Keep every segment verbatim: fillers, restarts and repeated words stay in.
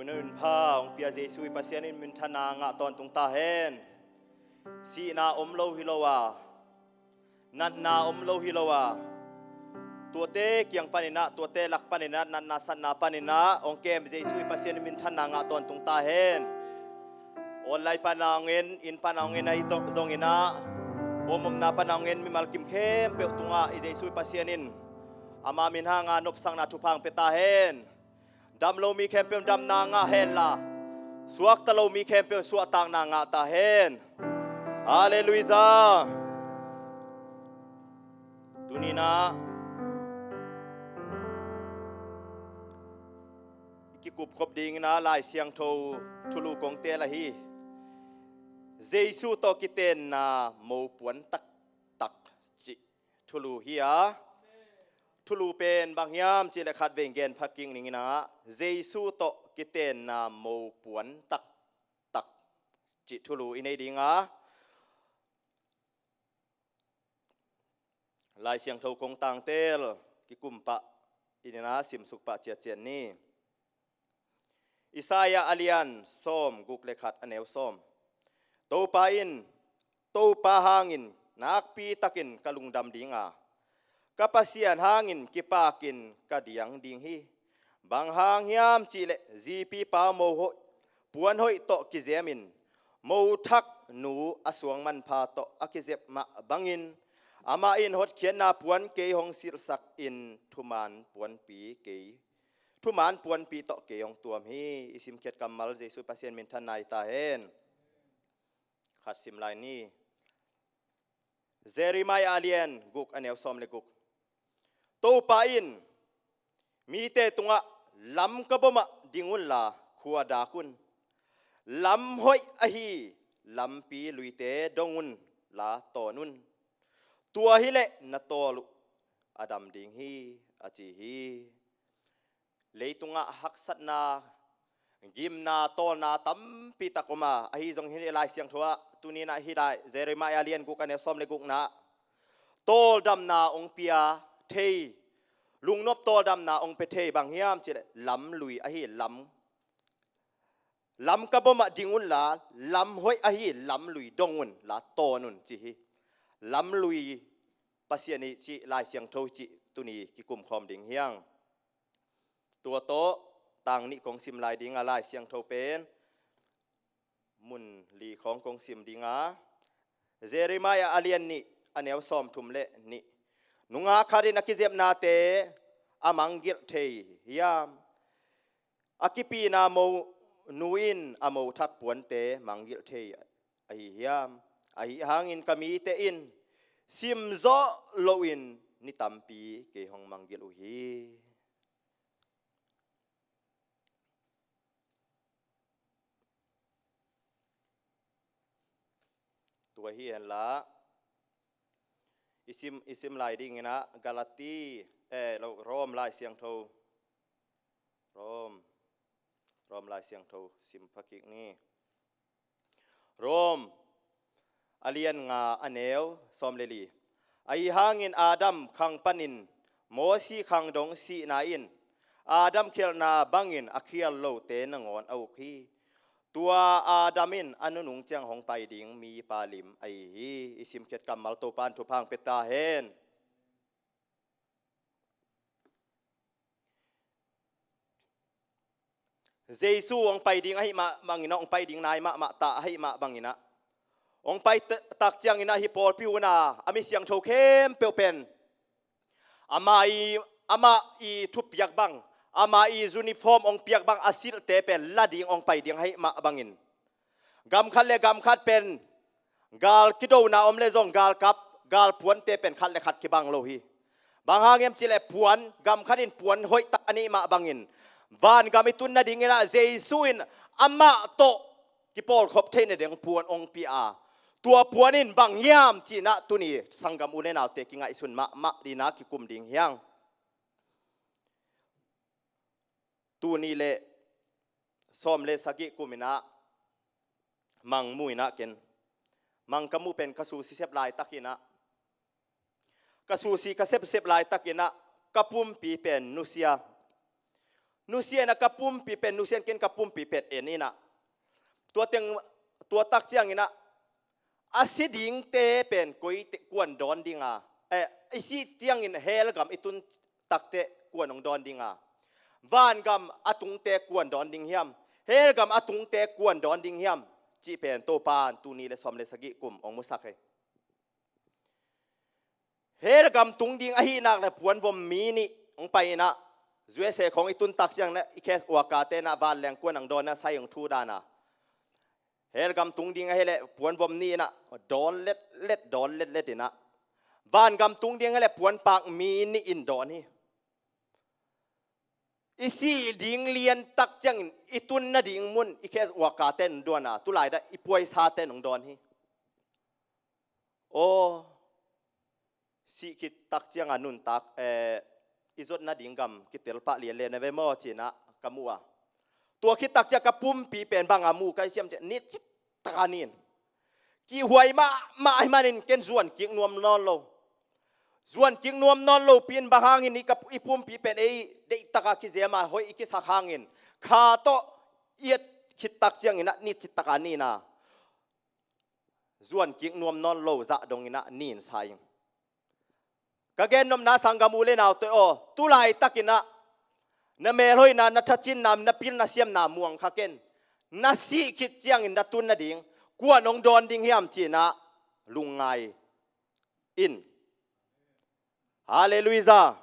Nunpha hong pia Jesu i Pasian in minthanna ngah tawntung ta hen. Sihna om lo hi lo a, natna om lo hi lo a, tuate kiang paninah, tuate lak paninah, natna satna paninah hong kem Jesu i Pasian in minthanna ngah tawntung ta hen. Online pana hong en, inn pana hong en ahi tawh zonginah, omomna pana hong en mimal kim khempeuh tungah i Jesu i Pasian in ama min hanga nopsakna thupha hong pia ta hen. Dam lo mi khempeuh damna ngah henla, suakta lo mi khempeuh suahtakna ngah ta hen. Halleluijah. Tuninah i kikupkhop dinginah Lai Siangtho thulu kong teel ahi, Jesu tawh kitenna mopuan taktak cih thulu hi a. Thulu pen bang hiam cihleh khatvei gen pha kik ninginah, Jesu tawh kitenna mopuan taktak cih thulu i nei dinga, Lai Siangtho kong tangtel kikum pah, i nina simsuk pah ciatciat ni. Isaiah a lian sawm guk le khat, a neu sawm. Topa in, Topa hangin nakpi takin ka lungdam dinga, ka Pasian hangin kipakin ka diang ding hi. Bang hang hiam cihleh zipipa mohoih, puan hoih tawh kizemin, mothak nu a suang manpha tawh a kizep mah bangin, amah in hotkhiatna puan kei hong silhsak in, thuman puanpi kei, thuman puanpi tawh kei hong tuam hi. I simkhiat kammal Jesu Pasian minthanna hi ta hen. Khat sim lai ni. Jeremiah a lian guk, a neu sawm le guk. Topa in, mite tungah lam ka bomah ding unla khua dak un. Lam hoih ahi lampi luite dong unla tawn un. Tua hileh na tawl uh a dam ding hi, a ci hi. Leitungah haksatna, gimna, tawlna tampi tak om a, ahi zong hi Lai Siangtho ah tuninah hi lai, Jeremiah lian guk, a neu sawm le gukna, tawldamna hong pia thei, lungnop tawldamna hong pia thei bang hiam cihleh lamlui ahi, lam, lam ka bomah ding unla, lam hoih ahi lamlui dong unla tawn un ci hi. Lamlui Pasian hi cih, Lai Siangtho hi cih tuni kikumkhawm ding hiang. Tua tawh tang nih kong sim lai dinga, Lai Siangtho pen mun li khawng kong sim dinga, Jeremiah a lian nih, a neu sawm thum le nih. Nungak khat in a kizepnate a manggilh thei hiam? A kipina mo nu in a mothak puante manggilh thei ahi hiam? Ahi hangin ka mite in simzawh loin ni tampi kei hong manggilh uh hi. Tua hi henla, i sim, i sim lai dinginah Galati, eh, lo, Rom Lai Siangtho. Rom, Rom Lai Siangtho sim pha kik ni. Rom a lian nga, a neu sawm le li. Ahi hangin Adam khang panin Mosi khang dong sihna in Adam khialhna bangin a khial lote nangawn a uk hi. Tua Adam in a nunung ciang hong pai ding mipa lim ahi hi. I simkhiat kammal Topa in thupha hong pia ta hen. Jesu hong pai ding ahih mah banginah, hong pai ding nai mahmah ta ahih mah banginah, hong pai t-, tak cianginah hih pawlpi hunah a mi siangtho khempeuh pen ama i, amah i thupiak bang, ama i uniform hong piak bang a silhte pen la ding hong pai ding ahih mah bangin, gam khat le gam khat pen gal kidona om le zong galkap, galpuante pen khat le khat kibang lo hi. Bang hang hiam cihleh puan, gam khat in puan hoih tak a neih mah bangin, vangam i tun nadinginah Jesu in amah tawh kipawlkhop theih nading puan hong pia a, tua puan in bang hiam cihinah tuni sanggam u le naute kingaihsun mahmah dinah kikum ding hiang. Tul nih le sawm le sagih kuminah mang mu inah ken, mang ka muh pen ka susi sep laitakinah, ka susi ka sepsep laitakinah ka pumpi pen nusia, nusia in ah ka pumpi pen, nusia in ken ka pumpi pen en in ah, tua teng, tua tak ciangin ah a si dingte pen koite kuan dawn ding a, eh, i si ciangin hell gam i tun takte kuan hong dawn ding a, van gam a tungte kuan dawn ding hiam, hell gam a tungte kuan dawn ding hiam cih pen Topa'n tul nih le sawm le sagih kum hong musak hi. Hell gam tung ding ahih nak leh puanvom mi nih hong pai in ah, U S A khawng i tun tak ciangin ah i case worker-te in ah vanleng kuan hong dawn in ah sai hong thu dan a, hell gam tung ding ahih leh puanvom nih in ah dawn letlet, dawn letlet in ah, van gam tung ding ahih leh puanpak mi nih in dawn hi. I si ding lian tak ciangin i tun nading mun i case worker-te in dawn a, tulai dah i puaisate in hong dawn hi. Aw, sih khit tak ciang a nuntak, eh, i zot nading gam kitel pah lianlian a ve maw ci in ah ka mu a, tua khit tak ciang ka pumpi pen bang a mu ka hi hiam cih leh, nin cittak a nin, kihhuai mahmah ahih manin ken zuan kik nuam nawn lo. Zuan kik nuam nawn lopi in bang hangin i ka, i pumpi pen ei deihtak a kizem a hoih i kisak hangin, kha tawh i et khit tak ciangin ah nin cittak a nin a, zuan kik nuam nawn lo zah dongin ah nin sa ing. Ka gennopna, sanggam u le naute aw, tulai takin ah na melhoihna, na thacinna, na pilna siamna muang kha ken. Na sih khit ciangin na tun nading kuan hong dawn ding hiam ci in ah lungngai in. Halleluiah.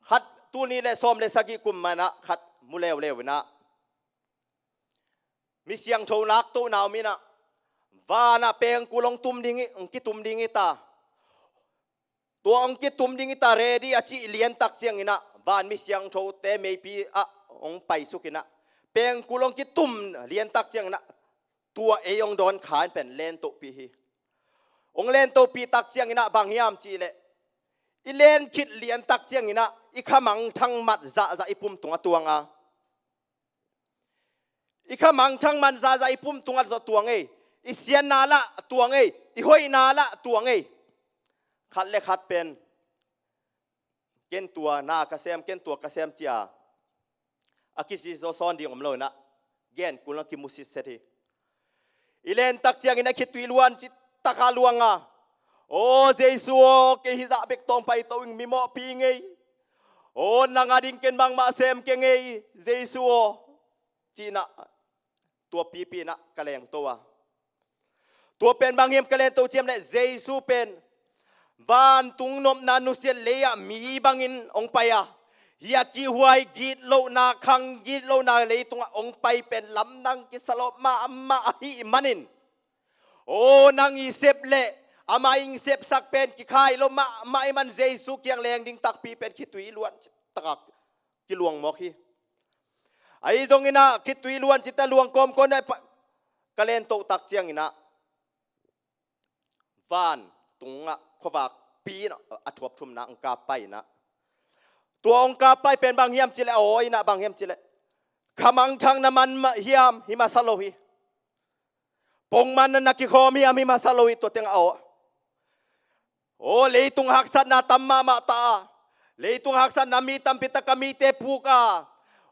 Khat, tul nih le sawm le sagih kum mah in ah khat mu leuleu in ah, mi siangtho naktohna om in ah, van ah pengkul hong tum ding hi, hong kitum ding hi ta. Tua hong kitum ding hi ta, ready a cih lian tak ciangin ah, van mi siangthote meipi ah hong paisuk in ah, pengkul hong kitum lian tak ciangin ah, tua ei hong dawn kha in pen lentohpih hi. Hong lentohpih tak ciangin ah bang hiam cih leh, i len khit lian tak ciangin ah i kha mangthang mat zahzah i pum tungah tuang a, i kha mangthang mat zahzah i pum tungah tuang ei. I siatna lah tuang ei, i hoihna lah tuang ei. Khat le khat pen, ken tua na ka sem, ken tua ka sem ci a, a kisi zawsawn ding om lo in ah, gen kul na kimu sitset hi. I len tak ciangin a khitui luan cittak a luang a, aw Jesu aw, kei hih zah bek tawh hong paito ing, mi mawhpi ngei. Aw, nang ading ken bangmah sem keng ei Jesu aw, ci in ah, tua pipi in ah ka lengto a. Tua pen bang hiam ka lengto hiam cih leh, Jesu pen vantung nopna nusia lei ah mi bangin hong pai a, hih a kihhuai gitlohna, khang gitlohna leitungah hong pai pen lamdang kisalawh mahmah ahih manin, aw, nang i sep leh amah in sepsak pen kikhai lo mahmah ahih man Jesu kiang leng ding takpi pen khitui luan cittak a kiluang mawk hi. Ahi zongin ah khitui luan cittak luang kawmkawm in ah pa-, ka lengto tak ciangin ah, vantungah khuavak pi in ah a thuap thumna hong kap pai in ah, tua hong kap pai pen bang hiam cih leh, a aw in ah bang hiam cih leh, kha mangthang na man mah hiam, hi masa lo hi. Pongman na na kikhawm hiam, hi masa lo hi, tua teng a aw. Aw, leitung haksatna tam mahmah ta a, leitung haksatna mi tampi tak a mite puk a,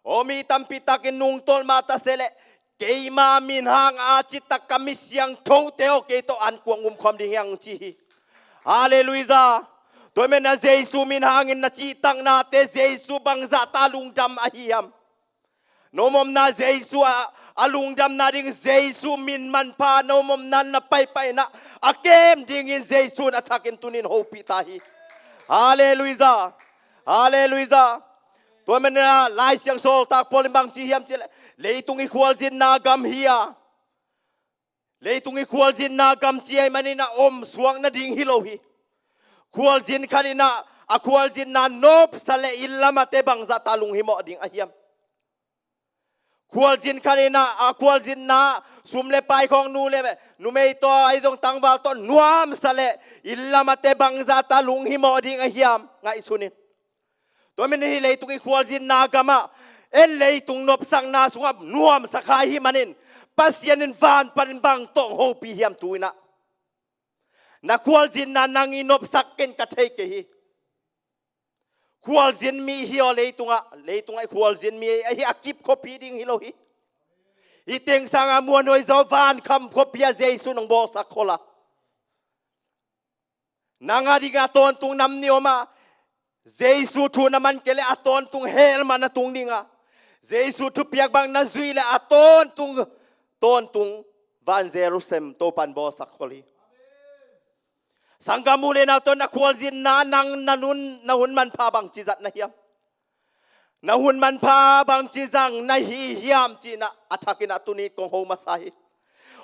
aw, mi tampi takin nungtawl mah ta se leh, keima min hang a cih tak ka mi siangthote aw, kei tawh ankuang umkhawm ding hi hang, ci hi. Halleluiah. Tua ahih manin ah Jesu min hangin na cihtaknate Jesu bangzah ta lungdam ahi hiam? Na om omna Jesu a, a lungdamna ding Jesu min manpha na om omna na paipai in ah, a kem dingin Jesu in a thakin tunin hopih ta hi. Halleluiah. Halleluiah. Tua ahih manin ah Lai Siangtho sawltak Paul in bang ci hiam cih leh, leitung i khualzinna gam hi a, leitung i khualzinna gam ci ahih manin ah om suak nading hi lo hi. Khualzin khat in ah a khualzinna nopsa leh inn lamate bangzah ta lunghimawh ding a hiam? Khualzin khat in ah a khualzinna sum le pai khawng, nu le numei tawh, ahi zong tangval tawh nuamsa leh inn lamate bangzah ta lunghimawh ding a hiam? Ngaihsun in. Tua ahih manin hih leitung i khualzinna gamah, en, leitung nopsakna sungah nuamsa kha ahih manin, Pasian in van panin bang tawh hong hopih hiam tu in ah? Na khualzinna nang i nopsak ken ka thei kei hi. khualzin mi hi aw leitungah, leitungah i khualzin mi ahi a kip khuapi ding hi lo hi. Hih teng sangah muanhuai zaw vankham khuapi ah Jesu nong bawlsak khol a. Nang a dingah a tawntung nam nih om a, Jesu thu na man kei leh a tawntung hell mah na tung ding a, Jesu thupiak bang na zuih leh a tawntung, tawntung van Jerusalem Topan bawlsak khol hi. Sanggam u le nau tawh na khualzinna nang na nun, na hun manpha bangci zat na hiam? Na hun manpha bangci zang na hi hiam cih nah a thakin ah tuni kong ho masa hi.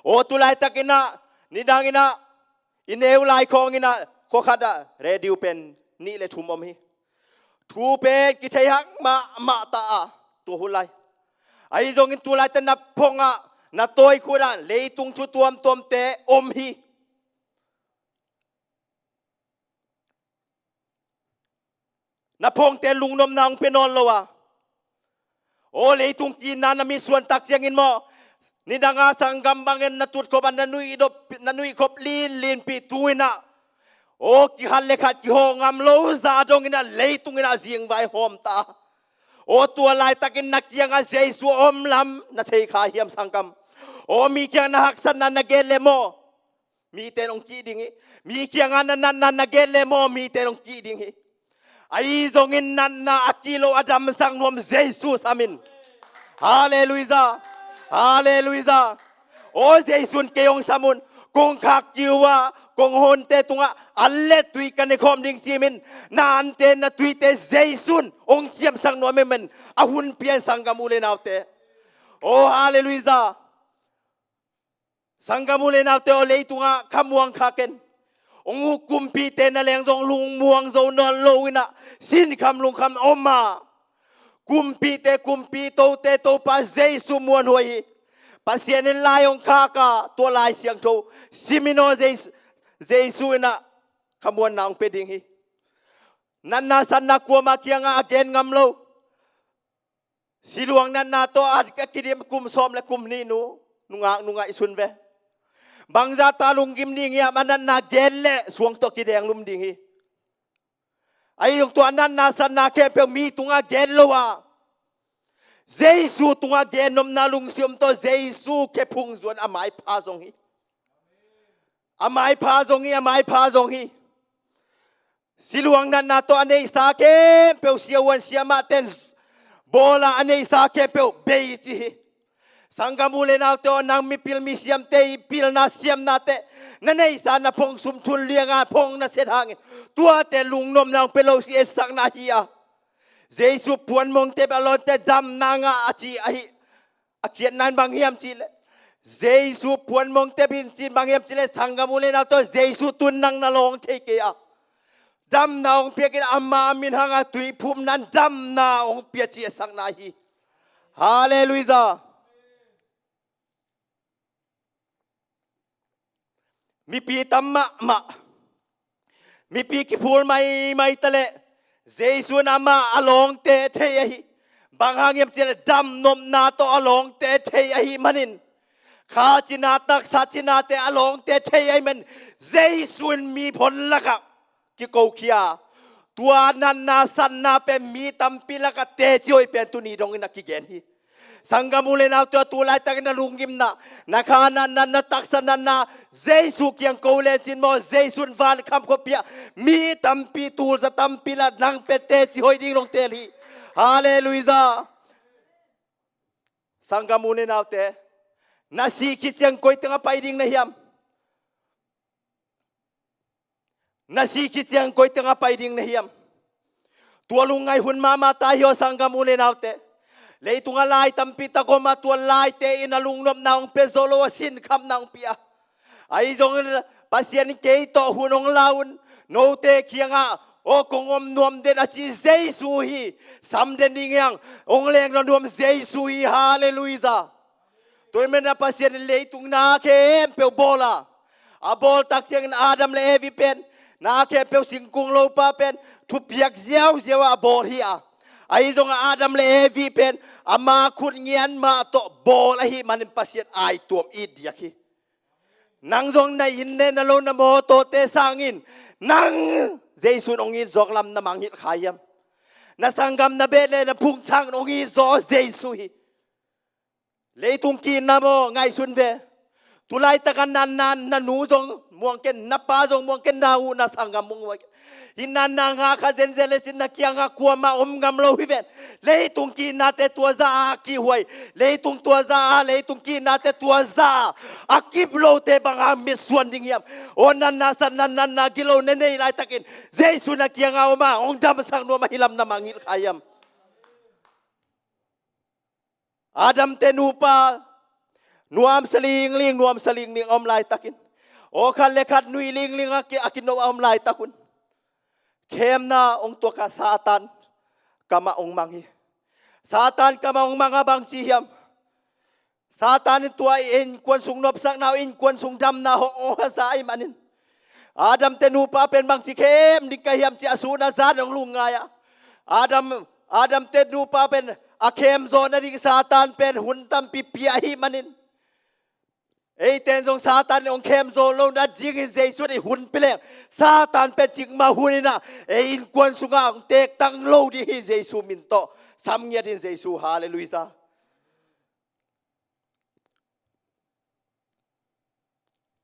Aw, tu laitakin ah, nidangin ah, i neu lai khawngin ah, khua khat ah radio pen nih le thum om hi. Thu pen kithei hak mahmah ta a, tua hun lai. Ahi zongin tu laitakin na phong ah, na tawi khut ah leitung thu tuamtuamte om hi. Na phongte lungnopna hong pia nawn lo a, aw leitung kinna na mitsuan tak ciangin maw, nidanga sanggam bangin na tutkhop a, na nuih dop, na nuihkhop linlinpih tu-in ah, aw kikhat le khat kihawh ngam lo zah dongin ah leitung in ah zingvai hawm ta. Aw tua laitakin na kiangah Jesu a om lam na thei kha hiam sanggam? Aw mi kiang na haksatna na gen le maw, mite in hong kih ding hi. Mi kiangah na natna na gen le maw, mite in hong kih ding hi. Ahi zongin natna a kih loh a damsak nuam Jesu sam in. Halleluiah. Halleluiah. Aw Jesu in kei hong sam un. Kong khak kiu a, kong honte tungah an le tui ka ne khawm ding ci-in, na ante na tuite Jesu in hong siamsak nuam hi man, a hun pian sanggam u le naute. Aw halleluiah. Sanggam u le naute aw, leitungah khamuang kha ken. Hong uk kumpite na leng zong lungmuang zo nawn lo-in ah, sinkham lungkham om a, kumpite kumpi, tote Topa Jesu muanhuai hi. Pasian in lai hong khak a, tua Lai Siangtho sim in aw, Jesu, Jesu in ah khamuanna hong pia ding hi. Natna satna kuamah kiangah a gen ngam lo. Siluang natna tawh a kidim kum sawm le kum nih nu, nungak nu ngaihsun ve. Bangzah ta lunggim ding hiam, a natna gen leh suang tawh kideng lum ding hi. Ahi zong tua natna satna khempeuh mi tungah gen lo a, Jesu tungah gennopna lungsim tawh Jesu khe phung zuan a maipha zong hi. A maipha zong hi, a maipha zong hi. Siluang natna tawh a neisa khempeuh siavuan siamahte in bawl a, a neisa khempeuh bei ci hi. Sanggam u le naute aw, nang mipil misiamte i pilna siamnate, na neisa na phong sum thun lianga phong na set hangin, tuate lungnopna hong pia lo si, etsakna hi a. Jesu puan mongte bel a lawnte damna ngah a ci ahi. A khiatna in bang hiam cihleh, Jesu puan mongte bel in cin bang hiam cihleh, sanggam u le naute aw, Jesu tun nang na lawng thei kei a, damna hong piak in ama min hanga tuiphumna in damna hong pia ci a sakna hi. Halleluiah. Mipi tam mahmah, mipi kiphul maimai taleh, Jesu in amah a lawngte thei ahi. Bang hang hiam cihleh, damnopna tawh a lawngte thei ahi manin, kha cina, taksa cinate a lawngte thei ahi manin, Jesu in mi phon lakah kikokhia. Tua natna satna pen mi tampi lakah teci hoih pen tuni dongin a kigen hi. Sanggam u le naute aw, tu laitakin na lunggimna, na kha natna, na taksa natna Jesu kiang ko le cin maw, Jesu in vankham khuapi ah mi tampi, tulza tampi lah nang pen teci hoih ding dong tel hi. Halleluiah. Sanggam u le naute, na si khit ciang koi tengah pai ding na hiam? Na si khit ciang koi tengah pai ding na hiam? Tua lungngaih hun mahmah ta hi aw, sanggam u le naute. Leitungah lai tampi tak om a, tua laite in a lungnopna hong pia zo lo a, sinkhamna hong pia. Ahi zongin Pasian in kei tawh hun hong la un, note kiangah aw kong om nuam den a ci Jesu hi. Sam den ding hiang, hong leng nuam Jesu hi. Halleluiah. Tua ahih manin a Pasian in leitung na khempeuh bawl a, a bawl tak ciangin Adam le Evi pen, na khempeuh singkung lopa pen, thupiak ziauziau a bawl hi a. Ahi zongah Adam le Evi pen ama khut ngian mah tawh bawl ahih manin Pasian aituam it diak hi. Nang zong na inn le na lo, na mawtawte sangin nang Jesu in hong it zawk lam na mangngilh kha hiam? Na sanggam na beh le na phungchang in hong it zaw Jesu hi. Leitung ki-itna maw, ngaihsun ve. Tulaitak a na, na, na nu zong muang ken, na pa zong muang ken, na u na sanggam muang ken. Hih na, na ngah kha zenzen le cin na kiangah kuamah om ngam lo hi ven. Leitung ki-itnate tua zah a kihhuai. Leitung tua zah a, leitung ki-itnate tua zah a, a kip lote bang hang mitsuan ding hiam. Aw, na, na sa, na, na, na gilo na neih laitakin Jesu na kiangah om a, hong damsak nuam ahi lam na mangngilh kha hiam. Adamte nupa nuamsa lingling, nuamsa lingling a om laitakin, aw, khat le khat nuih lingling a ki, a kinop a om laitak un, khemna hong tuak a, Satan kamah hong mang hi. Satan kamah hong mang a, bangci hiam? Satan in tua innkuan sung nopsakna uh, innkuan sung damna hong, hong haza ahih manin, Adamte nupa pen bangci khem ding ka hiam ci a, sun a zan hong lungngai a. Adam, Adamte nupa pen a khemzawh nading Satan pen hun tampi pia ahih manin, eite in zong Satan in hong khemzawh loh nadingin Jesu in hun pia leng, Satan pen cikmah hun in a, ei innkuan sungah hong teektang lo ding hi, Jesu min tawh. Sam ngiat in Jesu, halleluiah.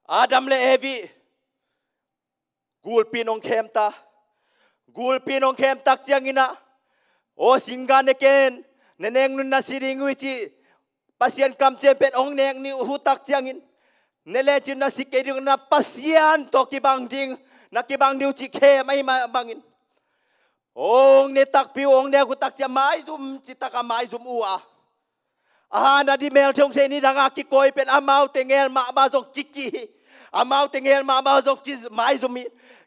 Adam le Evi, gulpi in hong khem ta. Gulpi in hong khem tak ciangin a, aw, singgah ne ken, na nek un na si ding uh hi ci, Pasian kamciam pen hong nek ni uh tak ciangin, ne lecin na si kei ding uh, na Pasian tawh kibang ding, na kibang ding uh ci khem ahih mah bangin, hong ne takpi uh, hong nek uh tak ciang maizum, citak a maizum uh a. A hahna ding meltheih hong sei, nidang a kikawi pen amaute ngel mahmah zong kiki hi. Amaute ngel mahmah zong ki, maizum hi.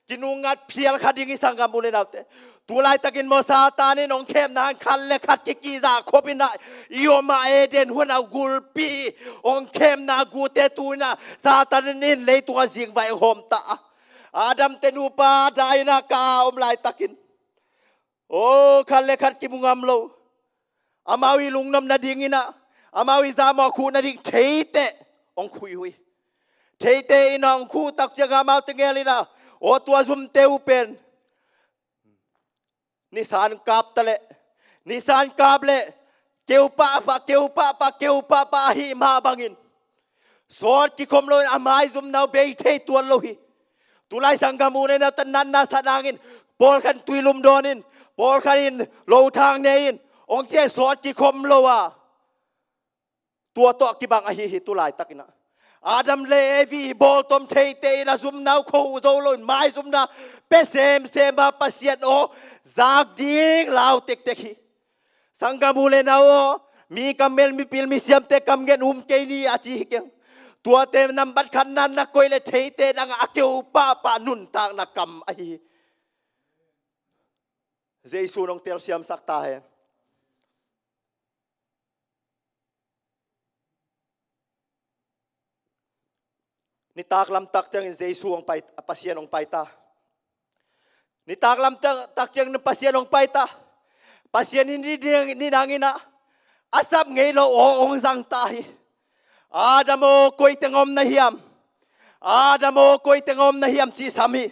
Kinungngat phial kha ding hi, sanggam u le naute. Tulaitakin maw, Satan in hong khemna hang khat le khat kiki zah khop in a, i om a Eden huan a gulpi hong khemna gute tu in a, Satan in leitung a zingvai hong hawm ta a. Adamte nupa dai in a ka om laitakin, aw, khat le khat kimu ngam lo. Amau i lungnop nadingin a, amau i zamawh khuh nading theiteh hong khuh uh hi. Theiteh in a hong khuh tak ciang amaute ngel in a, aw, tua zumte uh pen nisan kap ta leh, nisan kap leh, keu pahpah, keu pahpah, keu pahpah ahih mah bangin, sawt kikhop loin a maizumna uh bei thei tuan lo hi. Tulai sanggam u le naute, natna sat hangin, pawlkhat in tuilum dawn in, pawlkhat in lothang ne in, hong ci a, sawt kikhop lo a, tua tawh kibang ahi hi. Tulaitakin a, Adam le Evi bawltom theiteh in a zumna uh kho zo loin maizumna pia semsem a, Pasian aw zak ding lau tektek hi. Sanggam u le nau aw, mi kamel, mipil, misiamte kam ngen um kei ni a ci hi keng. Tuate nambat khatna na koih leh theiteh dang a keu pahpah nuntakna kam ahi hi. Jesu in hong telsiamsak ta hen. Nitak lamtak ciangin Jesu hong pai, Pasian hong pai ta. Nitak lamtak ciangin Pasian hong pai ta. Pasian in nidang, nidang in a, a sap ngei lo aw hong zang ta hi. Adam aw, koi teng om na hiam? Adam aw, koi teng om na hiam ci sam hi.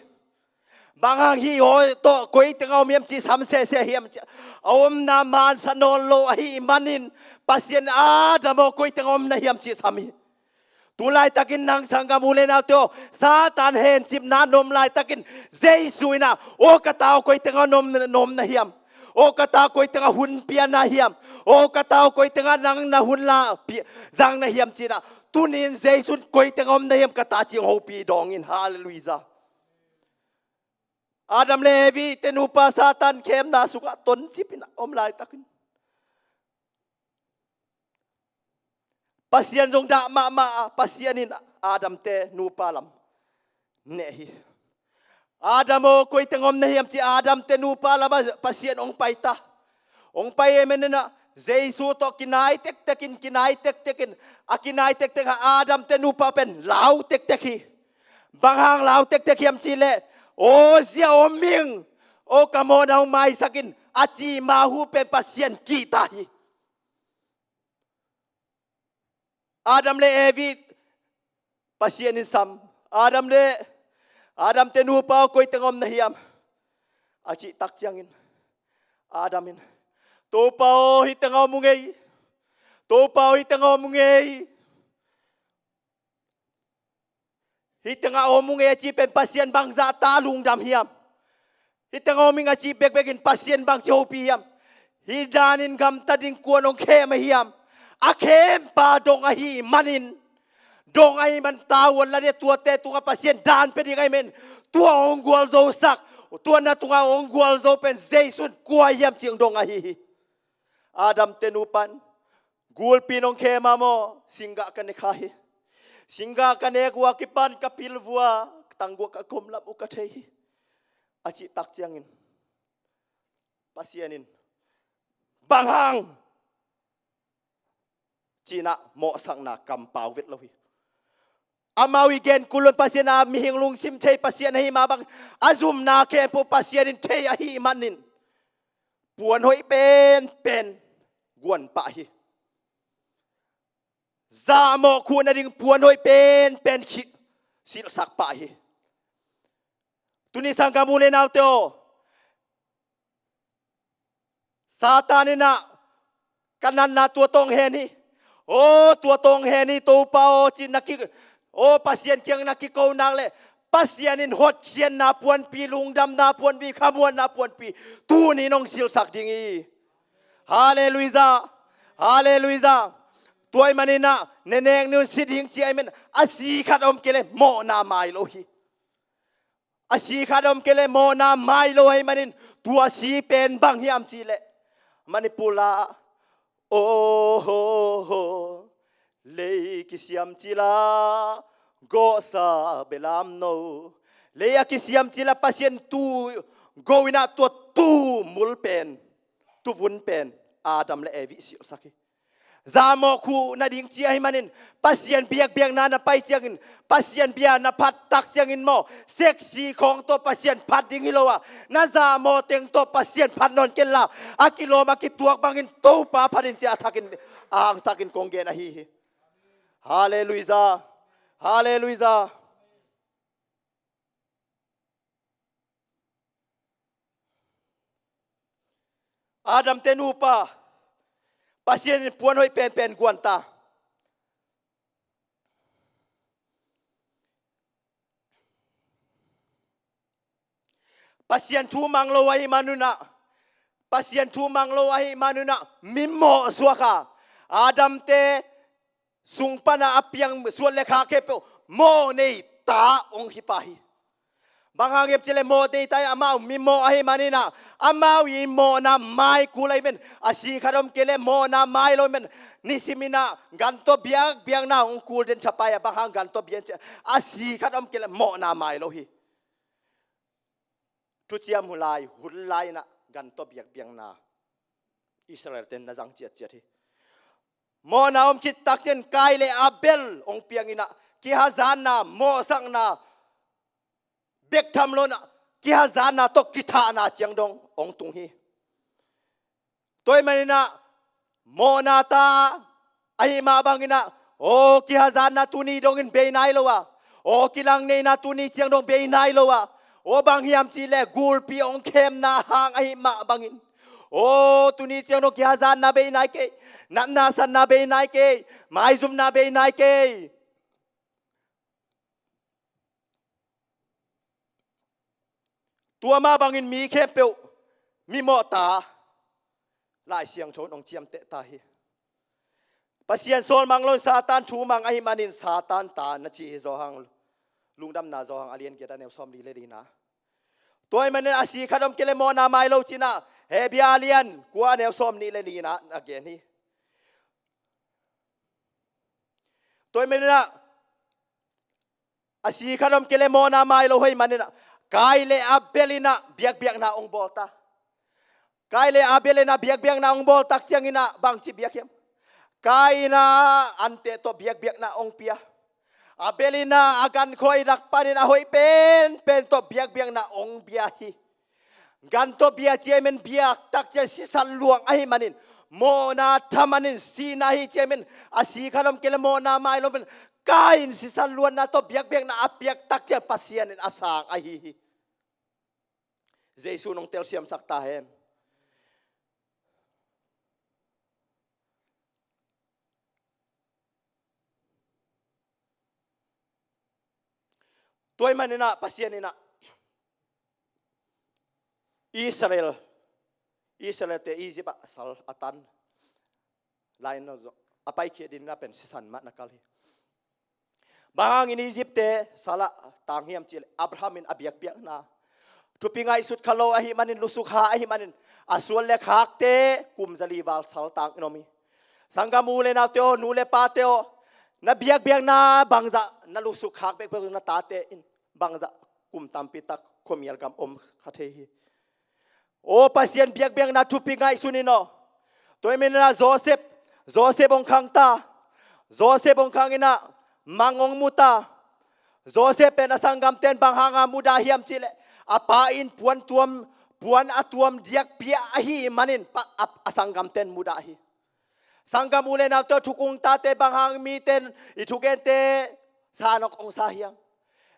Bang hang hih aw tawh koi teng a om hiam ci sam sese hiam ci a, a omna mansa nawn lo ahih manin, Pasian, Adam aw, koi teng a om na hiam ci sam hi. Tulaitakin nang sanggam u le naute aw, Satan hencipna na om laitakin, Jesu in a, aw ka ta aw, koi teng a na om, na om na hiam? Aw ka ta, koi teng a hun pia na hiam? Aw ka ta aw, koi teng a nang na hun la pia, zang na hiam ci in a, tuni in Jesu in koi teng a om na hiam ka ta ci hong hopih dawng in. Halleluiah. Adam le Evi te nupa Satan khemna sungah toncip in a om laitakin, Pasian zong dah mahmah a, Pasian in Adam te nupa lam neh hi. Adam aw, koi teng om na hiam ci Adam te nupa lamah Pasian hong pai ta. Hong pai ahih manin a, Jesu tawh kinai tektekin, kinai tektekin, a kinai tektek a Adam te nupa pen lau tektek hi. Bang hang lau tektek hiam cih leh, aw zia om ing, aw ka mawhna hong maisak in, a cih ma hu pen Pasian kihta hi. Adam le Evi, Pasian in sam, Adam le, Adam te nupa aw, koi teng om na hiam? A cih tak ciangin, Adam in, "Topa aw, hih tengah om ung ei. Topa aw, hih tengah om ung ei. Hih tengah om ung ei," a cih pen Pasian bangzah ta lungdam hiam? "Hih tengah om ing," a cih bekbek in Pasian bangci hopih hiam? Hih danin gamta ding kuan hong khem ahi hiam? A khempa dong ahih manin, dong ahih man tavuan la ding, tuate tungah Pasian dan pia ding ahih manin, tua hong gualzosak, tua na tungah hong gualzo pen Jesu in kua hiam cih dong ahi hi. Adam te nupa in, "Gulpi in hong khem a maw, singgah ka ne kha hi. Singgah ka nek uh a kipan ka pil vua, tangguah ka gomlam uh ka thei hi," a cih tak ciangin Pasian in, "Bang hang?" ci-in ah mawhsakna kampau vet lo hi. Amau i gen kul lo in, Pasian a mihing lungsim thei Pasian ahih mah bang, a zumna khempeuh Pasian in thei ahih manin, puan hoih penpen guan pah hi. Zahmawh khuh nading puan hoih penpen khih silhsak pah hi. Tuni sanggam u le naute aw, Satan in ah, "Ka natna tua tawh hong hen hi. Aw, tua tawh hong hen hi, Topa aw," ci-in na ki, aw, Pasian kiang na kiko nak leh, Pasian in hotkhiatna puanpi, lungdamna puanpi, khamuanna puanpi tuni in hong silhsak ding hi. Halleluiah. Halleluiah. Tua ahih manin ah, ne nek ni un, si ding ci ahih manin, a si khat om kei leh mawhna mai lo hi. A si khat om kei leh mawhna mai lo ahih manin, tua si pen bang hiam cih leh, Manipur la, "Aw ho ho, lei kisiam cil a gawhsa belam no. Lei a kisiam cil a Pasian tu go in ah, tua tumul pen, tuvun pen Adam le Evi silhsak hi." Zahmawh khuh nading ci ahih manin, Pasian biakbiakna na pai ciangin, Pasian bia na phat tak ciangin maw, sexy khawng tawh Pasian phat ding hi lo a, na zahmawh teng tawh Pasian phat nawn kenla, a kilawm a kituak bangin Topa phat in, ci-a a thakin, a hang takin kong gen ahi hi. Halleluiah. Halleluiah. Adam te nupa, Pasian in puan hoih penpen guan ta. Pasian thu mang lo ahih man un ah, Pasian thu mang lo ahih man un ah, mimawh suak a, Adam te sung pan a piang suan le khak khempeuh mawh nei ta hong hi pah hi. Bang hang hiam cih leh mawh nei ta in, amau mimawh ahih manin ah, amau i mawhna mai kul ahih manin, a si khat om kei leh mawhna mai lo ahih manin, nisim in ah gan tawh biakbiakna hong kul den thapai a, bang hang gan tawh biak cih, a si khat om kei leh mawhna mai lo hi. Thuciam hun lai, hun lai in ah gan tawh biakbiakna Israel ten na zang ciatciat hi. Mawhna om khit tak ciang Kain le Abel hong piang in ah, kihazatna, mawhsakna bek tham lo in ah, kihazatna tawh kithahna ciang dong hong tung hi. Tua ahih manin ah, mawhna ta ahih mah bangin ah, aw, kihazatna tuni dongin bei nai lo a, aw, kilangneihna tuni ciang dong bei nai lo a, aw, bang hiam cih leh gulpi hong khemna hang ahih mah bangin, aw, tuni ciang dong kihazatna bei nai kei, natna satna bei nai kei, maizumna bei nai kei. Tua mah bangin mi khempeuh mimawh ta, Lai Siangtho in hong ciamteh ta hi. Pasian sawl mang lo in Satan thu mang ahih manin Satan ta na ci hi, Johan, Lungdamna Johan a lian giat a neu sawmli le lina. Tua ahih manin a si khat om kei leh mawhna mai lo ci-in ah, Hebru a lian kua a neu sawmnih le lina na gen hi. Tua ahih manin ah, a si khat om kei leh mawhna mai lo ahih manin ah, Kain le Abel in ah biakbiakna hong bawl ta. Kain le Abel in ah biakbiakna hong bawl tak ciangin ah bangci biak hiam? Kain in ah anteh tawh biakbiakna hong pia. Abel in ah a gankhoi lak panin a hoih penpen tawh biakbiakna hong bia hi. Gan tawh bia ci ahih manin, biak tak ciang sisat luang ahih manin, mawhna tha manin sihna hi ci ahih manin, a si khat om kei leh mawhna mai lo ahih manin, Kain sisat luanna tawh biakbiakna a piak tak ciang Pasian in a sang ahi hi. Jesu in hong telsiamsak ta hen. Tua ahih manin ah Pasian in ah Israel, Israel te Egypt ah sal a tan lai-in a paikhiat dingin ah pen sisan mah na kal hi. Bang hangin Egypt te sal ah tang hiam cih leh Abraham in a biakpiakna thupi ngaihsut kha lo ahih manin, lusuk kha ahih manin, a suan le khakte kum zali val sal tangin om hi. Sanggam u le naute aw, nu le pate aw, na biakpiakna bangzah na lusuk khak bekbek, na tate in bangzah kum tampi tak khuamial gam om kha thei hi. Aw, Pasian biakpiakna thupi ngaihsun in aw. Tua ahih manin ah Joseph, Joseph hong khang ta. Joseph hong khang in ah mang hong mu ta. Joseph pen a sanggamte'n bang hanga mudah hiam cih leh, a pa in puan tuam, puan a tuam diak pia ahih manin pa, a, a sanggamte'n mudah hi. Sanggam u le naute, thukung tate, bang hang mite'n i thugente sa nawk hong sa hiam?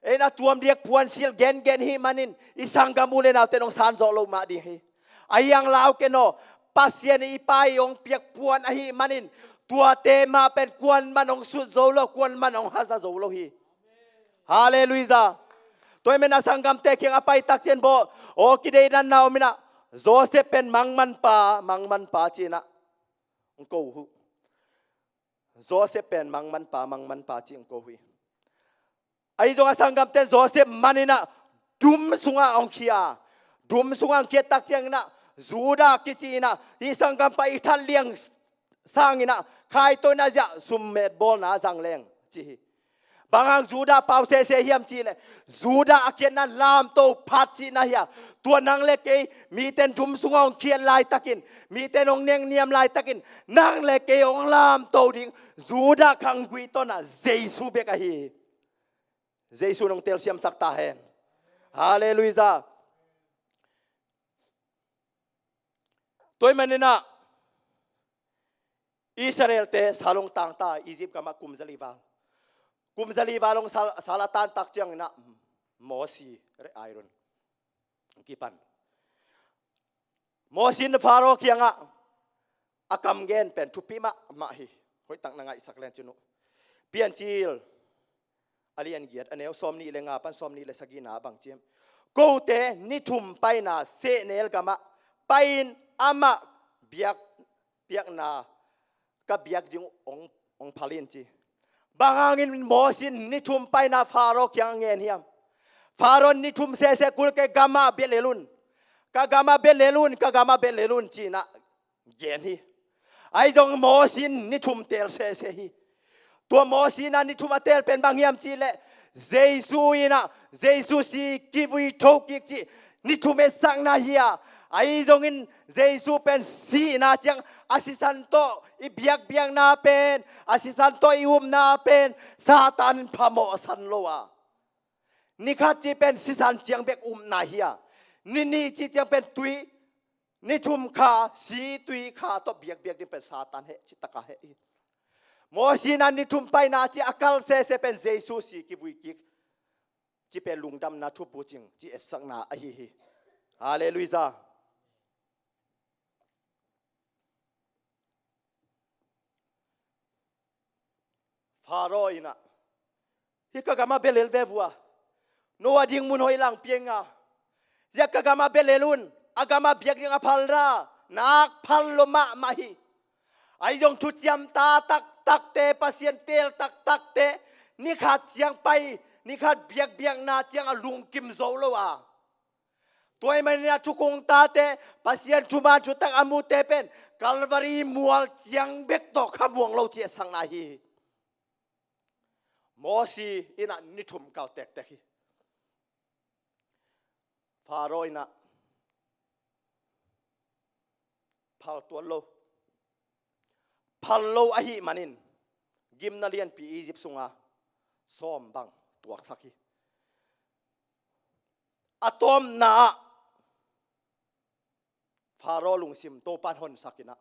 Ei in a tuam diak puan sil gengen ahih manin i sanggam u le naute hong san zawh lo mah ding hi. Ahi hang lau ken aw, Pasian i Pa i hong piak puan ahih manin tuate mah pen kuaman hong sut zo lo, kuaman hong haza zo lo hi. Halleluiah. Tua ahih manin a sanggamte kiang a pai tak ciang bawh, aw, kideih dan na om in ah, Joseph pen mangmanpa, mangmanpa ci-in ah hong ko uh hi. Joseph pen mangmanpa, mangmanpa ci-in hong ko uh hi. Ahi zong a sanggamte'n Joseph man in ah dum sungah hong khia. Dum sungah hong khiat tak ciangin ah Judah kici in ah, hih sanggampa i that liang sangin ah khai tawh in ah ziah summet bawlna zang leng ci hi. Bang hang Judah pau sese hiam cih leh, Judah a khiatna lamto phat cihna hi a. Tua nang le kei mite'n dum sungah hong khiat laitakin, mite'n hong nengniam laitakin, nang le kei hong lamto ding Judah khanggui tawh in ah Jesu bek ahi hi. Jesu in hong telsiamsak ta hen. Halleluiah. Tua ahih manin ah Israelte sal hong tang ta, Egypt gamah kum zali val. Kum zali val hong sal, sal a tan tak ciangin ah Mosi, Aaron kipan. Mosi in Faro kiangah a kam gen pen thupi mahmah hi. Hoihtak na ngaihsak leng cin uh. Piancil a lian giat, a neu sawm nih le nga pan sawm nih le sagihna ah bang ci hiam? Kote ni thum paina sehnel gamah pai-in amah biak, biakna ka biak ding uh hong, hong phal in ci. Bang hangin Mosi in ni thum paina Faro kiang a ngen hiam? Faro in ni thum sese kul kei, gamah bia lel un. Ka gamah bia lel un, ka gamah bia lel un ci-in ah gen hi. Ahi zong Mosi in ni thum teel sese hi. Tua Mosi in ah ni thum a teel pen bang hiam cih leh, Jesu in ah, Jesu si kivui thokik cih ni thum etsakna hi a. Ahi zongin Jesu pen sihna ciang a sisan tawh i biakbiakna pen, a sisan tawh i upna pen Satan in phamawhsan lo a. Ni khat cih pen sisan ciang bek upna hi a. Ni nih cih ciang pen tui, ni thum kha, si tui kha tawh biakbiak ding pen Satan heh, cih taka heh hi. Mosi in ah ni thum paina cih a kal sese pen Jesu si kivui kik cih pen lungdamna thu pucing cih etsakna ahi hi. Halleluiah. Faro in ah, hih ka gamah bia lel ve vua. No a ding mun hoih lang piang a. Ziah ka gamah bia lel un, a gamah biak ding a phal na, nak phal lo mahmah hi. Ahi zong thuciam ta taktakte, Pasian teel taktakte, ni khat ciang pai, ni khat biakbiakna ciang a lungkim zo lo a. Tua ahih manin ah thukung tate, Pasian thuman thutak a mute pen Calvary mual ciang bek tawh khamuang lo cih etsakna hi. Mosi in ah ni thum kal tektek hi. Faro in ah phal tuan lo. Phal lo ahih manin gimna lianpi Egypt sunga sawm bang tuaksak hi. A tawpna ah Faro lungsim Topan honsak in ah,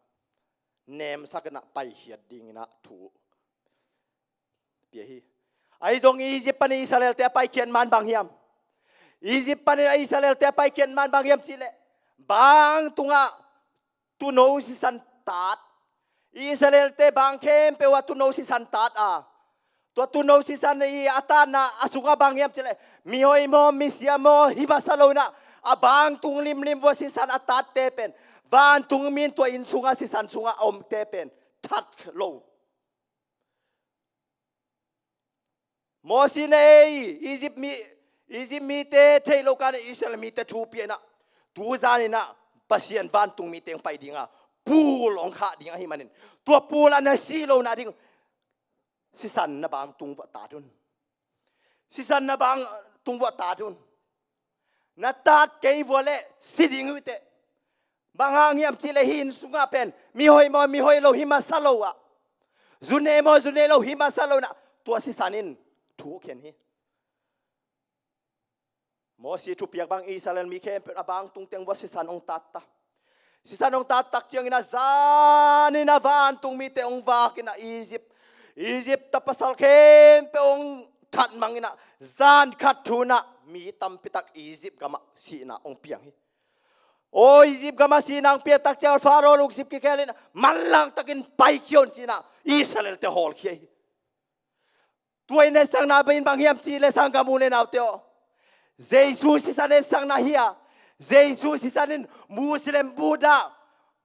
nemsak in ah paikhiat dingin ah thu pia hi. Ahi zong Egypt panin Israelte a paikhiat man bang hiam? Egypt panin Israelte a paikhiat man bang hiam cih leh, bang tungah tuuno sisan tat. Israelte bang khempeuh ah tuuno sisan tat a. Tua tuuno sisan i a tatna a sungah bang hiam cih leh, mihoi maw, misia maw, hi masa lo in ah, a bangtung limlim vua sisan a tatte pen, vantung mi in tua inn sungah, sisan sungah a omte pen that lo. Mosi in ei, Egypt mi, Egypt mite theih lo kan Israel mite thu pia in ah, tu zan in ah Pasian vantung mite hong pai ding a, pul hong khah ding ahih manin, tua pul ah na si lo nading sisan na bangtung vuah tat un. Sisan na bangtung vuah tat un. Na tat kei vua leh si ding uh teh. Bang hang hiam cih leh hih inn sungah pen, mihoi maw, mihoi lo, hi masa lo ah, zu ne maw, zu ne lo, hi masa lo in ah, tua sisan in thu khen hi. Mosi thupiak bang Israel mi khempeuh a bangtung teng vua sisan hong tat ta. Sisan hong tat tak ciangin ah zan in ah vantung mite hong vak in ah Egypt, Egypt a pasal khempeuh hong that mang in ah, zan khat thu in ah mi tampi tak Egypt gamah sihna hong piang hi. Aw, Egypt gamah sihna hong piak tak ciang Pharaoh lungsim kikhel in ah, manlang takin paikhia un ci in ah Israel-te hawlkhia hi. Tua in etsakna bang in bang hiam cih leh sanggam u le naute aw, Jesu sisan etsakna hi a, Jesu sisan in Muslim, Buddha,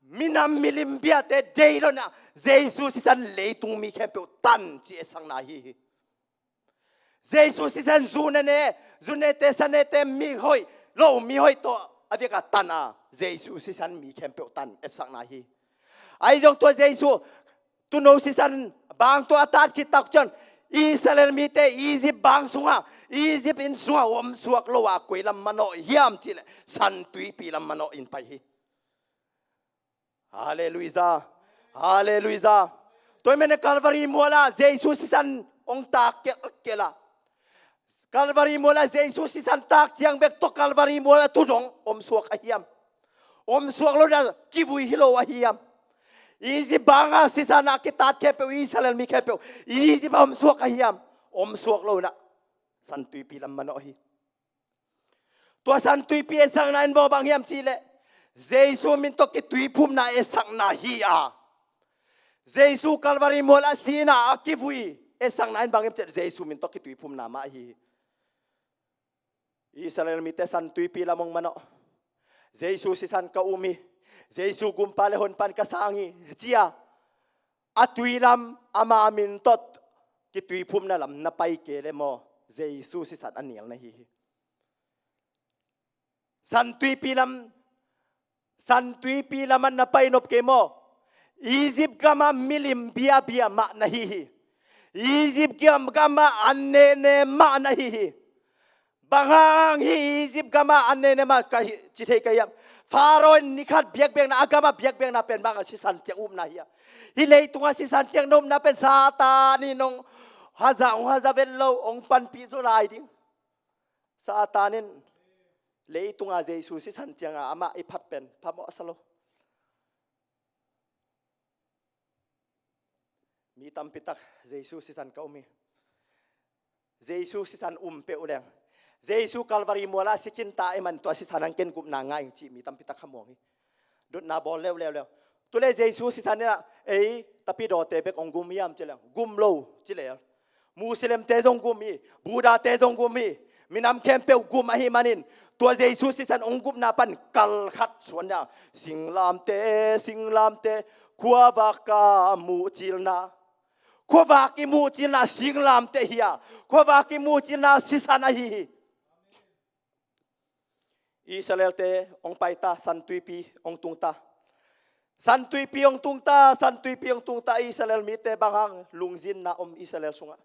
minam milim biate deih lo in ah, Jesu sisan leitung mi khempeuh tan cih etsakna hi hi. Jesu sisan zu ne ne, zu nete, sa nete, mihoi lo, mihoi tawh a vekin tan a, Jesu sisan mi khempeuh tan etsakna hi. Ahi zong tua Jesu tuuno sisan bangtung a tat khit tak ciang, Israel mite Egypt bang sungah, Egypt inn sungah omsuak lo a, koi lam manawh hiam cih leh San Tuipi lam manawh in pai hi. Halleluiah. Halleluiah. Tua ahih manin Calvary mual ah Jesu sisan hong tak kelkel a, Calvary mual ah Jesu sisan tak ciang bek tawh Calvary mual ah tu dong omsuak a hiam? Omsuak lo in ah kivui hi lo a hiam? Egypt bang ah sisan a kitat khempeuh, Israel mi khempeuh Egypt ah omsuak a hiam? Omsuak lo in ah San Tuipi lam manawh hi. Tua San Tuipi etsakna in maw bang hiam cih leh, Jesu min tawh kituiphumna etsakna hi a, Jesu Calvary mual a sihna a kivui etsakna in bang hiam cih leh, Jesu min tawh kituiphumna mah hi. Israel mite San Tuipi lam hong manawh. Jesu sisan ka um hi. Jesu Gumpa le Honpa in ka sang hi, ci a, a tui lam, ama min tawh kituiphumna lam na pai kei leh maw, Jesu sisan a nial na hi hi. San Tuipi lam, San Tuipi lam ah na pai nop kei maw, Egypt gamah milim biabia mah na hi hi. Egypt gam, gamah an nene mah na hi hi. Bang hang hi Egypt gamah an nene mah ka hi, ci thei ka hiam? Pharaoh in ni khat biakbiakna, a gamah biakbiakna pen bang a, sisan ciang upna hi a. Hih leitungah sisan ciang na upna pen Satan in hong haza, hong haza vet lo, hong panpih zaw lai ding. Satan in leitungah Jesu sisan ciangah amah i phat pen phamawh a sa lo. Mi tampi tak Jesu sisan ka um hi. Jesu sisan um peuh leng, Jesu Calvary mualah si khin ta ahih man tua sisan hong ken gupna ngah ing cih mi tampi tak kha muang hi. Dotna bawl leuleu leu. Tuleh Jesu sisan in ah ei tapidawte bek hong gum hiam ci leng, gum lo ci lel. Muslimte zong gum hi, Buddhate zong gum hi, minam khempeuh gum ahih manin tua Jesu sisan hong gupna pan kal khat suan hi a, singlamteh, singlamteh, khuavak a muhcilna, khuavak i muhcilna singlamteh hi a, khuavak i muhcilna sisan ahi hi. Israelte hong pai ta, San Tuipi hong tung ta. San Tuipi hong tung ta, San Tuipi hong tung ta, Israel mite bang hang lungzinna om Israel sungah.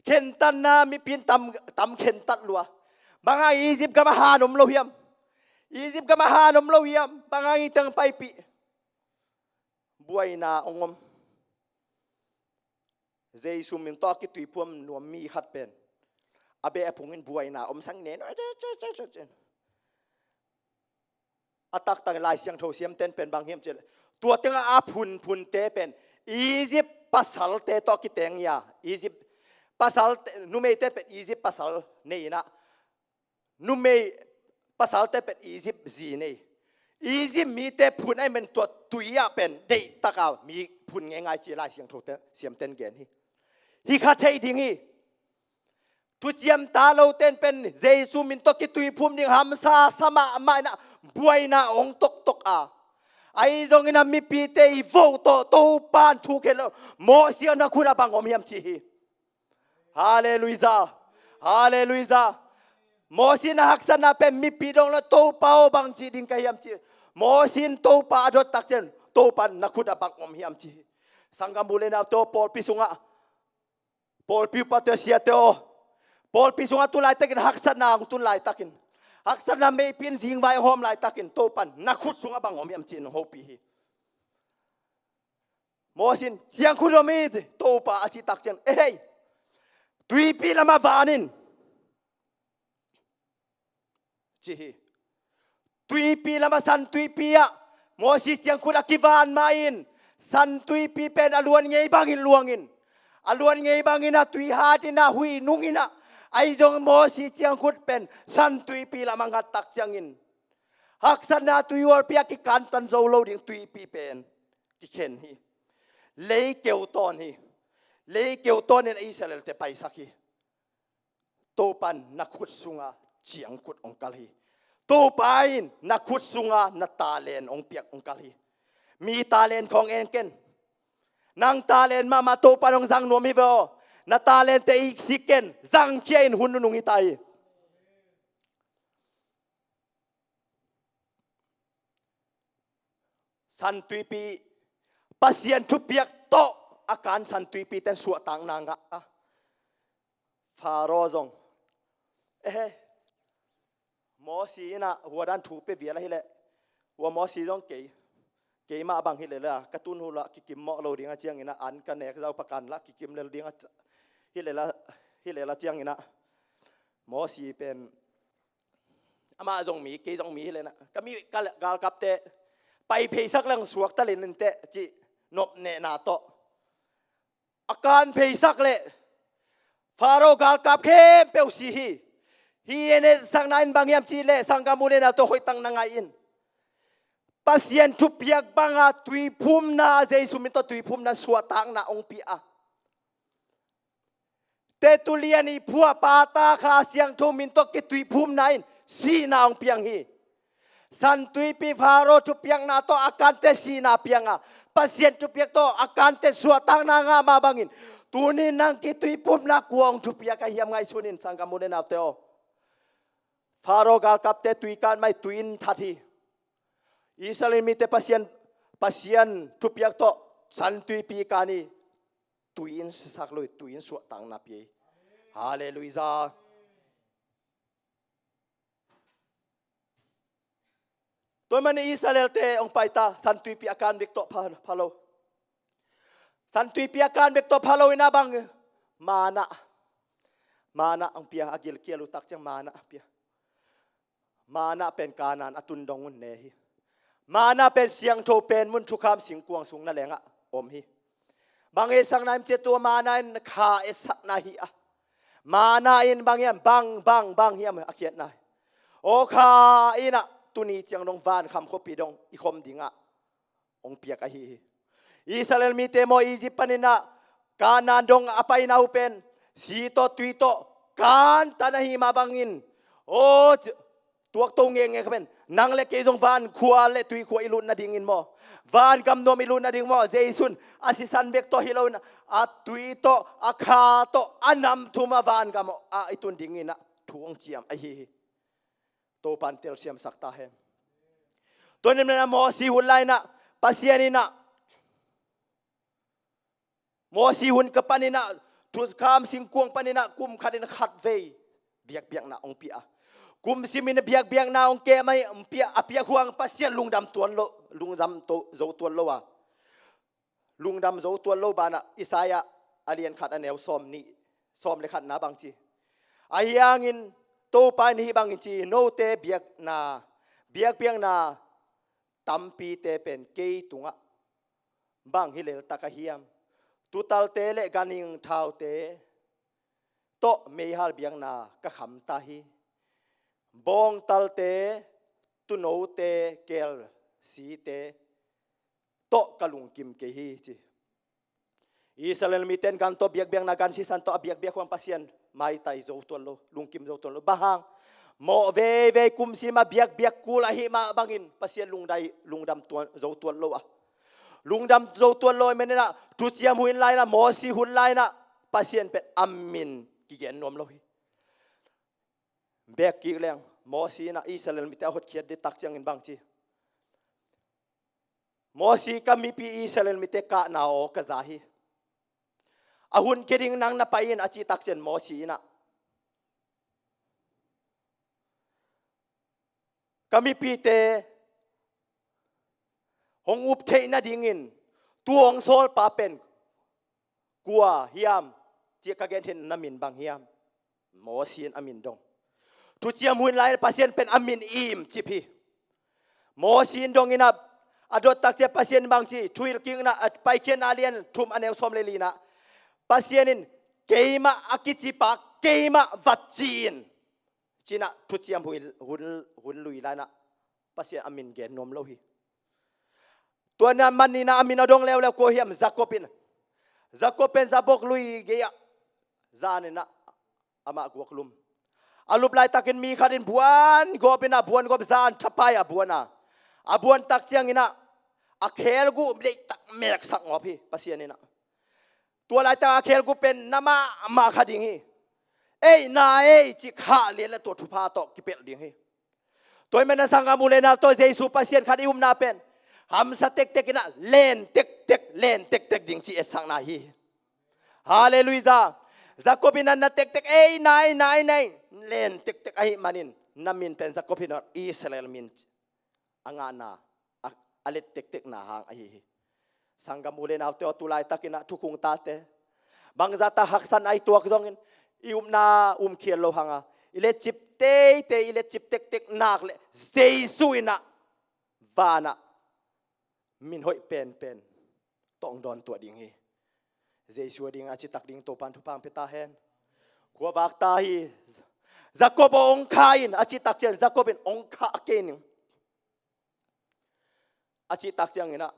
Khentatna, mipi in tam, tam khentat lua. Bang hang Egypt gamah han om lo hiam? Egypt gamah han om lo hiam? Bang hang i teng paipih? Buaina hong om. Jesu min tawh a kituiphum nuam mi khat pen a beh a phung in buaina om sang nen. A taktak Lai Siangtho siamten pen bang hiam cih leh, tua tengah a phunphunte pen Egypt pasalte tawh kiteng hi a, Egypt pasalte, numeite pen Egypt pasal nei in ah, numei pasalte pen Egypt zi nei. Egypt mite phun ahih man tua tui ah pen deihtak a mi phun ngeingai ci Lai Siangtho te, siamten gen hi. hi kha thei ding hi. Thuciam ta lote in pen Jesu min tawh kituiphum ding hamsa sa mahmah in ah buaina hong toktok a, ahi zongin ah mipite i vo tawh Topa in thu khen lo. Mosi na khut ah bang om hiam ci hi. Halleluiah. Halleluiah. Mosi na haksatna pen mipi dong lo, Topa aw bang ci ding ka hiam ci. Mosi in Topa a dot tak ciang Topa na khut ah bang om hiam ci hi. Sanggam u le nau tawh pawlpi sungah, pawlpi upate siate aw, pawlpi sungah tu laitakin haksatna hong tun laitakin, haksatna meipi in zingvai hong hawm laitakin Topa na khut sungah bang om hiam ci-in hong hopih hi. Mosi in ciangkhut om hi Topa a cih tak ciang, ehei, tuipi lamah van in ci hi. Tuipi lamah San Tuipi ah Mosi ciangkhut a kivan mah in San Tuipi pen a luan ngei bangin luangin, a luan ngei bangin ah tui hat in ah huih nung in ah, ahi zong Mosi ciangkhut pen San Tuipi lamah ngat tak ciangin haksatna tuihualpi ah kikantan zo lo ding tuipi pen kikhen hi. Leikeu tawn hi. Leikeu tawn in Israel-te paisak hi. Topa in na khut sunga ciangkhut hong kal hi. Topa in na khut sunga na talent hong piak hong kal hi. Mi talent khawng en ken. Nang talent mahmah Topa in hong zang nuam hi ve aw. Na talent-te iksik ken, zangkhia in, hun nunung hi ta hi. San Tuipi, Pasian thupiak tawh a kan San Tuipi ten suahtakna ngah a, Faro zong, ehe, Mosi in ah hua dan thu pia vial ahih leh, hua Mosi zong kei, keimah bang hi leh la ka tun hu lah kikim mawh lo ding a ciangin ah an ka nek zau pakan lah kikim lel ding a hi leh la, hi leh la ciangin ah Mosi pen amah zong mi, kei zong mi hi leh na, ka mi ka galkapte pai pheisak leng suakta lin inteh cih nopnehna tawh a kan pheisak leh Faro galkap khempeuh si hi. Hih en etsakna in bang hiam cih leh sanggam u le nau tawh hoih tak na ngai in. Pasian thupiak banga tuiphumna, Jesu min tawh tuiphumna suahtakna hong pia a, Tertullian i phuah pata Kha Siangtho min tawh kituiphumna in sihna hong piang hi. San Tuipi Faro thupiakna tawh a kante sihna piang a, Pasian thupiak tawh a kante suahtakna ngah mah bangin, tuni nang kituiphumna kua hong thupiak a hiam ngaihsun in sanggam u le naute aw. Faro galkapte tui kan mah hi, tui in that hi. Israel mite Pasian, Pasian thupiak tawh San Tuipi kan hi. Tui in sisak lo hi, tui in suahtakna pia hi. Halleluiah. Tua ahih manin Israel-te hong pai ta, San Tuipi a kan bek tawh pha, pha lo. San Tuipi a kan bek tawh pha lo in a bang, mana. Mana hong pia, a gilkial uh tak ciang mana pia. Mana pen Kanaan a tun dong un ne hi. Mana pen siangtho pen mun thukham singkuang sung na lengah om hi. Bang hetsakna hiam cih leh tua mana in kha etsakna hi a. Mana in bang hiam, bang, bang, bang hiam a khiatna hi. Aw kha in a tuni ciang dong vankham khuapi dong i khom dingah hong piak ahi hi. Israel mite maw Egypt panin a Kanaan dong a paina uh pen si tawh tui tawh kantan ahi mah bangin, aw, tuakto ngekngek pen nang le kei zong van khua le tui khua i lut nadingin maw, van gam nuam i lut nading maw, Jesu in a sisan bek tawh hi loin a tui tawh a kha tawh a nam thum a van gam ah i tun dingin a thu hong ciam ahi hi. Topa in telsiamsak ta hen. Tua ahih manin a Mosi hun lai-in a Pasian in a Mosi hun ka panin a thukham singkuang panin a kum khatin khatvei biakpiakna hong pia a, kum simin biakpiakna hong kem a, hong pia, a piak huang Pasian lungdam tuan lo, lungdam to, zo tuan lo a, lungdam zo tuan lo banah Isaiah a lian khat a neu sawm nih, sawm le khatna bang ci. Ahi hangin Topa in hih bangin ci, note biakna, biakpiakna tampite pen kei tungah bang hi leltak a hiam? Tutalte le ganhing thaute tawh meihal biakna ka kham ta hi. Bawngtalte, tuunote, kelsite tawh ka lungkim kei hi ci. Israel mite in gan tawh biakbiakna, gan sisan tawh a biakbiak khong Pasian maitai zo tuan lo, lungkim zo tuan lo. Bang hang? Mawh veivei kumsim a biakbiak kul ahih mah bangin Pasian lungdai, lungdam tuan, zo tuan lo a. Lungdam zo tuan lo ahih manin ah, thuciam hun lai-in ah, Mosi hun lai-in ah, Pasian pen a min kigen nuam lo hi. Beek kik leng, Mosi in ah Israel mite a hotkhiat ding tak ciangin bang ci? Mosi, ka mipi Israel mite kahna aw ka za hi. A hun kia ding nang na pai in a cih tak ciang Mosi in ah, ka mipite hong up theih nadingin tu hong sawlpa pen kua hiam, ci-a ka gen theih na min bang hiam? Mosi in a min dong. Thuciam hun lai Pasian pen a min im cip hi. Mosi in dong in ah, a dot tak ciang Pasian bang ci, Thuhilhkikna, a Paikhiatna a lian thum a neu sawm le li-na, Pasian in keimah a kicipa keimah vat ci-in, ci-in ah thuciam hun, hun, hun lui lai-in ah Pasian a min gen nuam lo hi. Tua na manin ah a min a dong leuleu kua hiam? Jakob in. Jakob pen Jabbok lui gei-ah zan in ah amah guak lum. A lup laitakin mi khat in buan gawp in ah, buan gawp zan thapai a buan a. A buan tak ciangin ah a kheguh deihtak meksak ngawp hi Pasian in ah. Tua laitak a kheguh pen na mahmah kha ding hi. Ei, na ei, ci khah lian le tua thupha tawh kipelh ding hi. Tua ahih manin ah sanggam u le nau tawh Jesu Pasian khat i upna pen hamsa tektek in ah len tektek, len tektek ding ci etsakna hi. Halleluiah. Jakob in ah na tektek, ei, na ei, na ei, na ei, len tektek ahih manin na min pen Jakob hi nawn lo, Israel min a ngahna, a, a let tektekna hang ahi hi. Sanggam u le naute aw, tu laitakin ah thukhun tate, bangzah tak haksatna i tuak zongin i upna um khial lo hang a, i letcip teitei, i letcip tektek nak leh Jesu in ah van ah min hoih penpen tawh hong dawntuah ding hi. Jesu a ding a citak ding Topa'n thupha hong pia ta hen. Khua vak ta hi. Jakob aw, hong kha in a cih tak ciang Jakob in hong kha kei ning. A cih tak ciangin ah,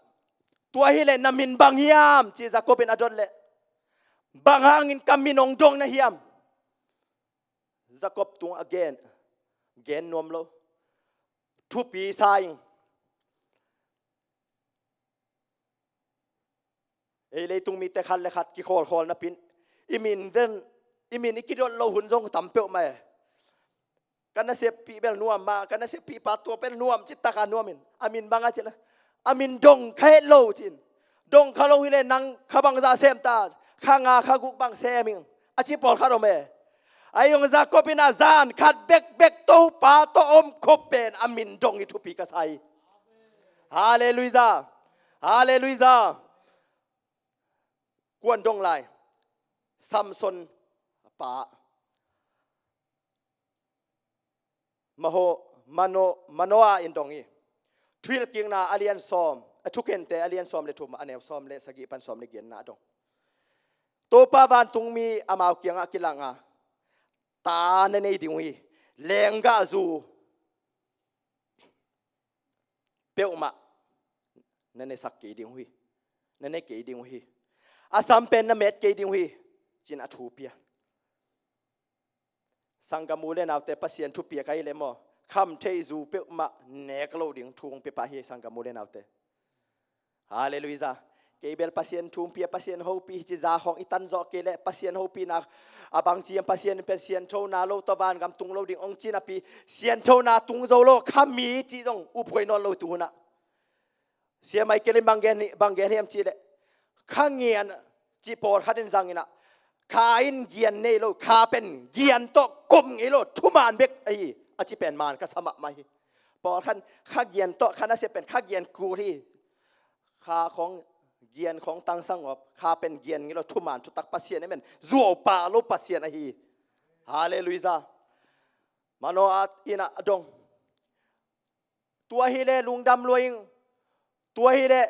tua hi leh na min bang hiam, ci Jakob in a dot leh, bang hangin ka min hong dong na hiam? Jakob tungah gen, gen nuam lo. Thupi sa ing. Ei leitung mite khat le khat kikhawlkhawl napi-in i min ven, i min i kidot loh hun zong tam peuhmah e. Ka naseppih bel nuam mah, ka naseppih pa tua bel nuam, cih takin nuam in. A min bang a cih leh, a min dong kha het lo ci-in. Dong kha lo hi leh nang kha bangzah sem ta, kha nga kha guk bang sem ing, a ci pawlkhat om e. Ahi zongin Jakob in a zan khat bekbek Topa tawh om khop pen a min dong hi, thupi ka sa hi. Halleluiah. Halleluiah. Kuan dong lai? Samson pa. Maho, Mano, Manoah in dong hi. Thuhilhkikna a lian sawm, a Thukente a lian sawm le thum, a neu sawm le sagih pan sawm le giatna dong. Topa vantungmi amau kiangah kilangh a, ta na nei ding uh hi. Lenggahzu peuhmah na nesak kei ding uh hi. Na ne kei ding uh hi. A sam pen na met kei ding uh hi, ci-in a thu pia. Sanggam u le naute, Pasian thupiak ahih leh maw, khamtheih zu peuhmah nek loh ding thu hong pia pah hi, sanggam u le naute. Halleluiah. Kei bel Pasian thu hong pia, Pasian hopih hi ci zah hong i tan zawh kei leh, Pasian hopihna a bangci hiam, Pasian pen sianthona lo tawh vangam tung lo ding hong ci napi, sianthona tung zo lo, kha mi cih zong up huai nawn lo tu hun ah. Sia Michael in bang gen hi, bang gen hiam cih leh, kha ngian cih pawlkhat in zang in ah, kha in gian nei lo, kha pen gian tawh kop ngei lo, thuman bek ahi, a ci pen man ka sa mahmah hi. Pawlkhat in kha gian tawh, kha nasia pen kha gian kul hi. Kha khawng gian khawng tangsa ngawp, kha pen gian ngei lo, thuman thutak Pasian amen. Zuau pah lo Pasian ahi. Halleluiah. Manoah in a dong. Tua hi leh lungdam lua ing. Tua hi leh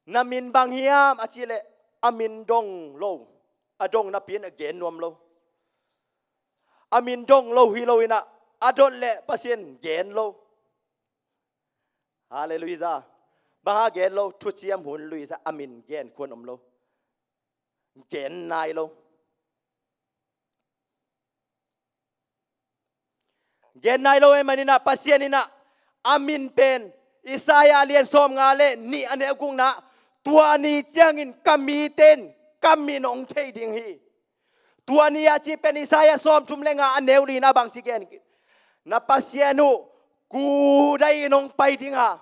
na min bang hiam a cih leh, a min dong lo. A dong napi-in a gen nuam lo. A min dong lo hi lo in ah, a dot leh Pasian gen lo. Halleluiah. Bang hang gen lo? Thuciam hun lui-in a min gen khuan om lo. Gen nai lo. Gen nai lo ahih manin ah Pasian in ah a min pen Isaiah a lian sawmnga le nih a neu gukna, tua ni ciangin ka mite in ka min hong thei ding hi. Tua ni a cih pen Isaiah sawmthum le nga a neu lina bangci gen, na Pasian uh kudai in hong pai ding a,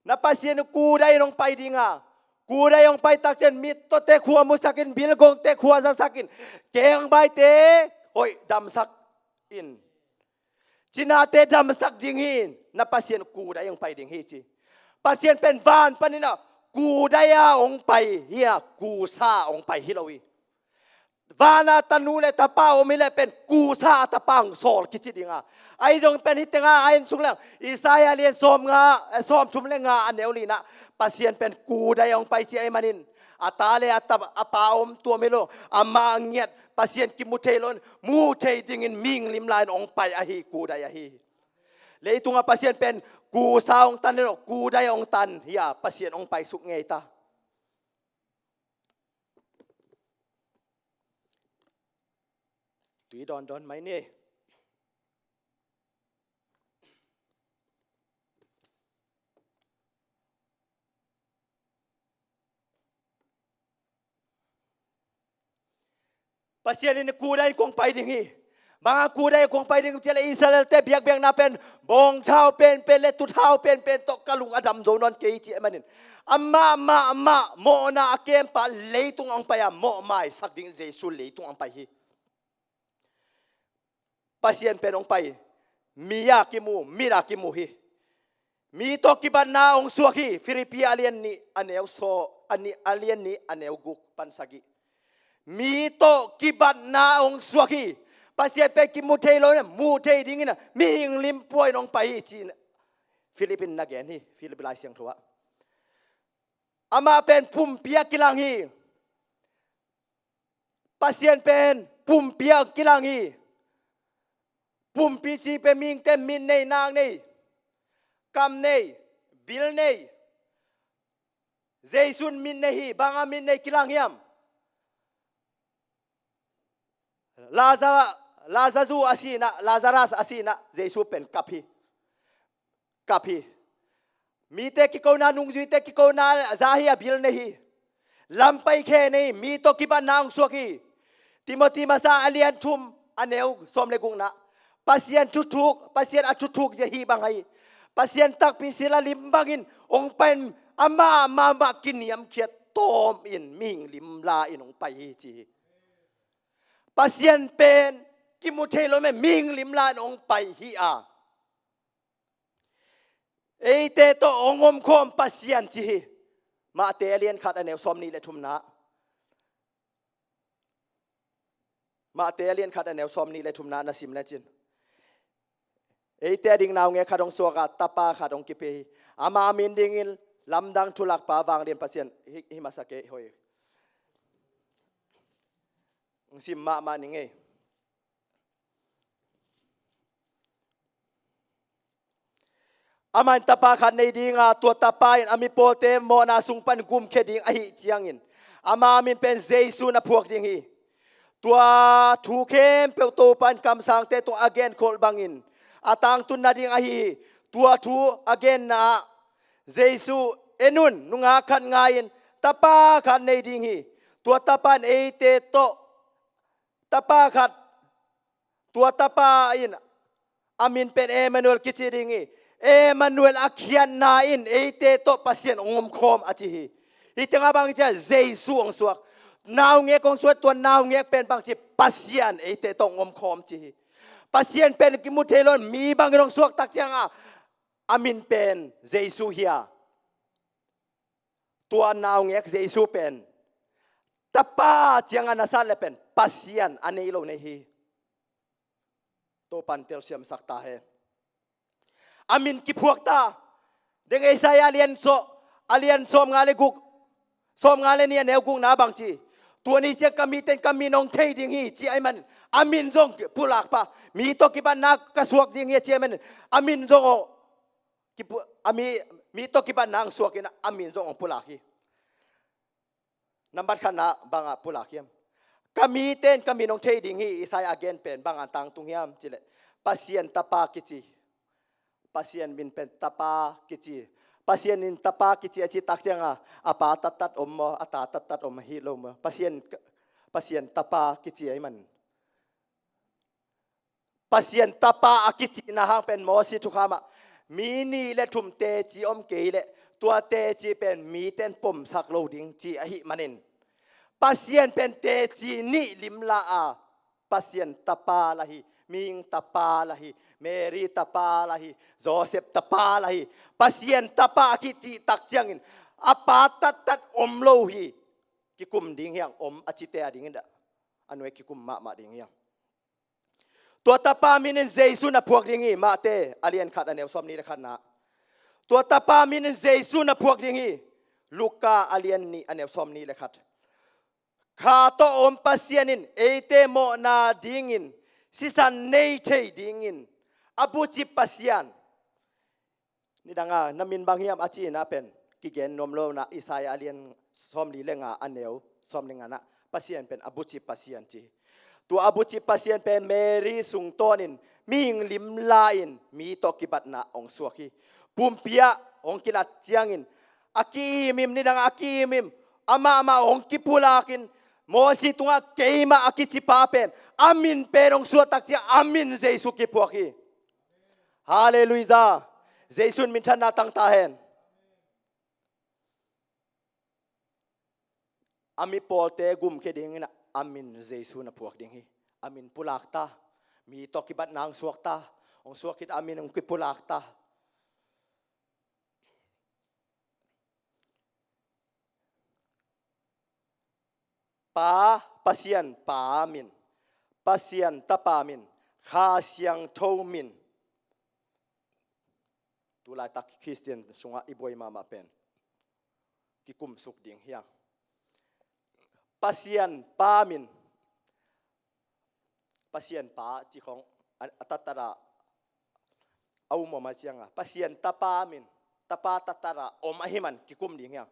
na Pasian uh kudai in hong pai ding a, kudai hong pai takciang mittawte khua musak in, bilgongte khua zasak in, kengbaite hoih damsak in, cinate damsak ding hi. Na Pasian uh kudai hong pai ding hi ci. Pasian pen van panin ah kudai a hong pai hi a, kusa hong pai hi lo hi. Van a tanu le tapa om hi leh pen kusa a tapa hong sawl kici ding a. Ahi zong pen hih teng a, a en sung leng Isaiah lian sawmnga, eh, sawmthum le nga a neu lina, Pasian pen kudai hong pai ci ahih manin, a ta le a ta, a pa om tuam hi lo, amah ngiat, Pasian kimu thei lo, mu thei dingin mihing lim la-in hong pai ahi, kudai ahi. Leitungah Pasian pen kusa hong tan hi lo, kudai hong tan hi a, Pasian hong paisuk ngei ta. Tui dawndawn mai ni. Pasian in kudai in kong pai ding hi. Bang a kudai in kong pai ding ci leh Israelte biakbiakna pen bawngthau penpen le tuthau penpen tawh ka lung a dam zo nawn kei ci ahih manin, amah, amah, amah mawhna a kempa leitung hong pai a, mawhmaisak ding Jesu leitung hong pai hi. Pasian pen hong pai, mi a kimu, mit a kimu hi. Mi tawh kibatna hong suak hi. Philippi a lian nih a neu saw, a nih, a lian nih a neu guk pan sagih. Mi tawh kibatna hong suak hi. Pasian pen kimu thei lo, mu thei dingin a, mihing lim pua in hong pai hi ci-in Philip in na gen hi, Philip Lai Siangtho ah. Amah pen pumpi a kilang hi. Pasian pen pumpi a kilang hi. Pumpi ci pen mihingte mit nei, nak nei, kam nei, bil nei. Jesu in mit nei hi. Bang a mit nei kilang hiam? Lazar-, Lazarus a si-in ah, Lazarus a si-in ah, Jesu pen kap hi. Kap hi. Mite kikona, nungzuite kikona za hi a, bil nei hi. Lampai khe nei, mi tawh kibatna hong suak hi. Timothy masa a lian thum a neu sawm le gukna, Pasian thuthuk, Pasian a thuthuk zia hi bang hi. Pasian takpi sila lim bangin hong pai in, amah mahmah kiniamkhiat tawm in mihing lim la in hong pai hi ci hi. Pasian pen kimu thei lo meh, mihing lim la in hong pai hi a. Eite tawh hong omkhawm Pasian ci hi. Mate a lian khat a neu sawm nih le thumna. Mate a lian khat a neu sawm nih le thumna na sim lecin, eite a ding naungek khat hong suak a, tapa khat hong kipia hi. Ama min dingin Lamdang Thulakpa, Vanglian Pasian. Hi, hi masa kei, hoi. Hong sim mahmah ning ei. Amah in tapa khat nei ding a, tua tapa in a mipawlte mawhna sung pan gumkhia ding ahih ciangin, ama min pen Jesu na phuak ding hi. Tua thu khempeuh Topa in kamsangte tungah a genkholh bangin a tangtun nading ahi hi. Tua thu a genna ah, Jesu, en un, nungak khat ngai-in tapa khat nei ding hi. Tua tapa in eite tawh, tapa khat, tua tapa in a min pen Emmanuel kici ding hi. Emmanuel a khiatna in eite tawh Pasian hong omkhawm a ci hi. Hih tengah bang ci a, Jesu hong suak. Naungek hong suak, tua naungek pen bang ci, Pasian eite tawh hong omkhawm ci hi. Pasian pen kimu thei lo, mi bangin hong suak tak ciangin a, a min pen Jesu hi a, tua naungek Jesu pen tapa ciangin a sat le pen Pasian a nei lo nei hi. Topan telsiamsak ta hen. A min kiphuak ta. Deng Isaiah a lian sawm, a lian sawmnga le guk, sawmnga le nih a neu gukna bang ci, tua ni ciang ka mite in ka min hong thei ding hi ci ahih manin, a min zong pulak pah. Mi tawh kibatna ka suak ding hi ci ahih manin, a min zong hong kipu-, a mi, mi tawh kibatna hong suak in a min zong hong pulak hi. Nambat khatna bangah pulak hiam? Ka mite in ka min hong thei ding hi, Isaiah a gen pen bangah tangtung hiam cih leh, Pasian Tapa kici. Pasian min pen Tapa kici. Pasian in Tapa kici a cih tak ciangah a Pa tattat om maw, a Ta tattat om hi lo maw? Pasian, Pasian Tapa kici ahih man. Pasian Tapa a kicihna hang pen Moses thukham ah mi nih le thum teci om kei leh tua teci pen mite in pomsak lo ding ci ahih manin, Pasian pen teci nih limla a, Pasian Tapa lah hi, mihing Tapa lah hi, Mary Tapa lah hi, Joseph Tapa lah hi. Pasian Tapa a kicih tak ciangin a Pa tattat om lo hi. Kikum ding hiang, om a cite a dingin dah a nuai kikum mahmah ding hiang. Tua Tapa min in Jesu na phuak ding hi, Mate a lian khat a neu sawmnih le khatna. Tua Tapa min in Jesu na phuak ding hi, Luka a lian nih a neu sawmnih le khat. Kha tawh om Pasian in eite mawhna dingin sisan nei thei dingin a bucip Pasian. Nidanga na min bang hiam a ci-in ah pen kigen nuam lo nah, Isaiah a lian sawmli le nga a neu sawmli nga nah Pasian pen a bucip Pasian ci. Tua a bucip Pasian pen Mary sungtawnin mihing limla-in mi tawh kibatna hong suak hi. Pumpi ah hong kilat ciangin a ki-imim, nidanga a ki-imim, amah amah hong kipulakin Moses tungah keimah a kici pa pen a min pen hong suahtak ciang a min Jesu kiphuak hi. Halleluiah. Jesu in minthanna tang ta hen. A mi pawlte gumkhia dingin a min Jesu na phuak ding hi. A min pulak ta. Mi tawh kibatna hong suak ta. Hong suak khit a min hong kipulak ta. Pa, Pasian Pa min, Pasian Tapa min, Kha Siangtho min. Tulaitak Khristian sungah i buai mahmah pen kikumsuk ding hiang. Pasian Pa min, Pasian Pa ci khong a, a tattat a a um om a cianga, Pasian Tapa min, Tapa tattat a om ahih man kikum ding hiang.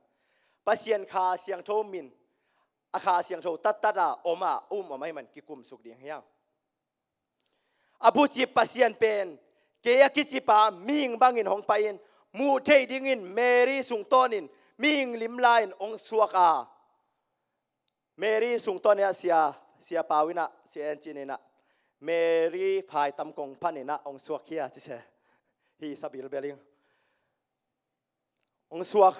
Pasian Kha Siangtho min, a Kha Siangtho tattat a om a um om ahih man kikumsuk ding hiang. A bucip Pasian pen kei a kici pa mihing bangin hong pai-in muh theih dingin Mary sungtawnin mihing limla-in hong suak a. Mary sungtawn inah sia, sia pau inah, sia en cin inah, Mary phaitam kong phan inah hong suak hi a ci se. Hi sabilbel ing. Hong suak.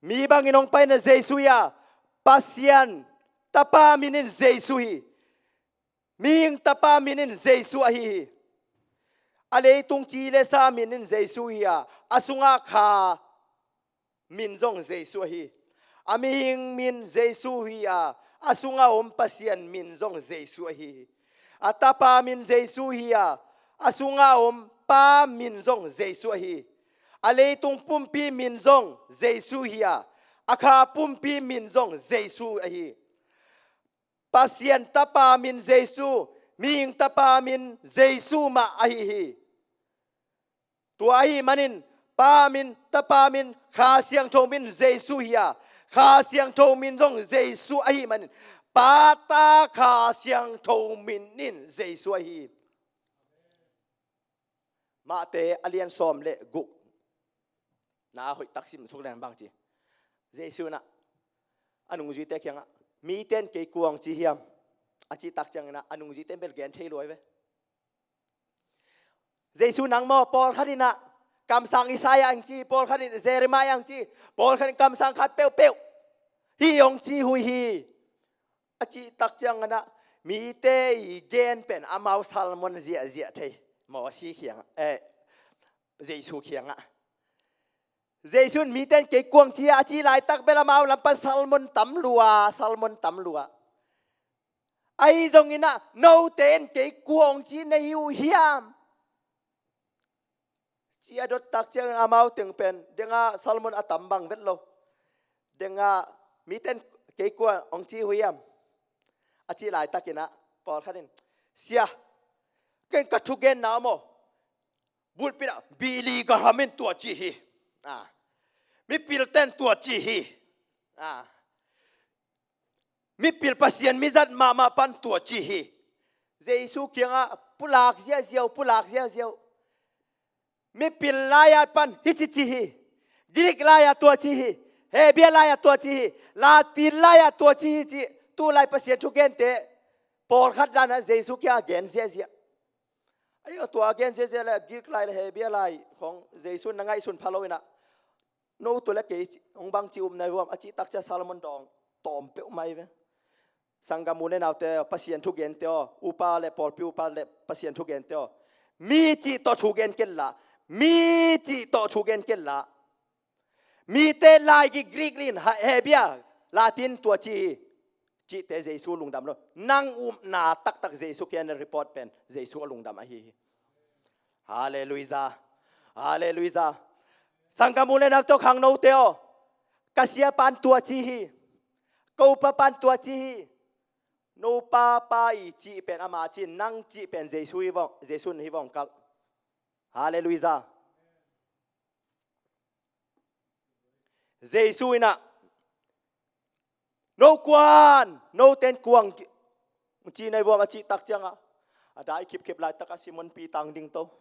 Mi bangin hong paina Jesu hi a, Pasian Tapa minin Jesu hi. Mihing Tapa minin Jesu ahi hi. A leitung ci le sa minin Jesu hi a, a sungah kha min zong Jesu ahi. A mihing min Jesu hi a, a sunga om Pasian min zong Jesu ahi hi. A Tapa min Jesu hi a, a sunga om Pa min zong Jesu ahi. A leitung pumpi min zong Jesu hi a, a kha pumpi min zong Jesu ahi. Pasian Tapa min Jesu, mihing Tapa min Jesu mah ahi hi. Tua ahih manin Pa min, Tapa min, Kha Siangtho min Jesu hi a, Kha Siangtho min zong Jesu ahih manin Pa, Ta, Kha Siangtho min in Jesu ahi hi. Mate a lian sawm le guk na hoih tak sim suk leng bang ci. Jesu inah a nungzuite kiangah, mite in kei kua hong ci hiam? A cih tak ciang inah a nungzuite in bel gen thei luai ve. Jesu nang maw, pawlkhat inah kamsang Isaiah hong ci, pawlkhat in Jeremiah hong ci, pawlkhat in kamsang khat peuhpeuh hih hong ci uh hi. A cih tak ciang inah mite i gen pen amau sermon ziahziah thei. Mawsi kiangah, eh, Jesu kiangah. Jesu in mite in kei kua hong ci a, a cih laitak bel amau lam pan sermon tam lua, sermon tam lua. Ahi zong inah note in kei kua hong ci na hi uh hiam? Ci a dot tak ciangin amau teng pen, dengah sermon a tam bang vet lo. Dengah mite in kei kua hong ci uh hiam? A cih laitak inah pawlkhat in, sia, ken ka thugenna maw, pulpit ah Billy Graham in tua ci hi. Ah. Mipilte in tua ci hi. Ah. Mipil Pasian mizat mahmah pan tua ci hi. Jesu kiangah pulak ziauziau, pulak ziauziau. Mipil lai-at pan hici ci hi. Greek lai-ah tua ci hi. Hebia lai-ah tua ci hi. Latin lai-ah tua ci hi ci. Tulai Pasian thugente pawlkhat danah Jesu kiangah gen ziazia. Ayo, tua gen ziazia le Greek lai le Hebia lai khong Jesu na ngaihsun pha lo inah, no tua le kei hong bang ci upna vuam a cih takcia Solomon dawng tawm peuh mai ve. Sanggam u le naute aw, Pasian thugente aw, upa le pawlpi upa le Pasian thugente aw, mi cih tawh thugen kenla, mi cih tawh thugen kenla. Mite laigik Greek lin, Hebia, Latin tua ci hi. Cihte Jesu lungdam lo. Nang upna taktak Jesu kian report pen Jesu a lungdam ahi hi. Halleluiah. Halleluiah. Sanggam u le naute aw, khangnote aw, ka sia pan tua ci hi. Ka upa pan tua ci hi. No pa pa i cih pen ama cih, nang cih pen Jesu hi vong, Jesu hi vong kal. Halleluiah. Jesu inah, no kuan, no ten kuang ci nai vuam a cih tak ciangah, a dai khipkhip laitakah Simon Peter dingto.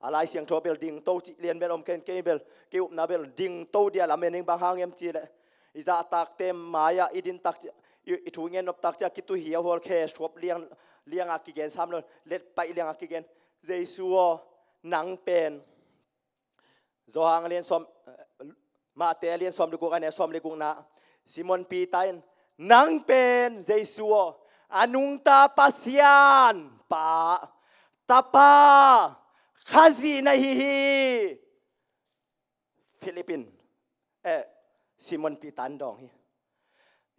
A Lai Siangtho bel dingto cih lian bel om ken, kei bel kei upna bel dingto dia lam en ing, bang hang em cih leh i zahtakte mai-ah i din tak ciah, i, i thu ngen nop tak ciah kituhi a hual khe suap liang, liangah kigen sam lo, letpaih liangah kigen. Jesu aw, nang pen Johan a lian sawm, Mate a lian sawm le guk a neu sawm le gukna, Simon Peter in, nang pen Jesu aw, a nungta Pasian Pa, Tapa, Khazih na hi hi. Philip in, eh, Simon Peter in dawng hi.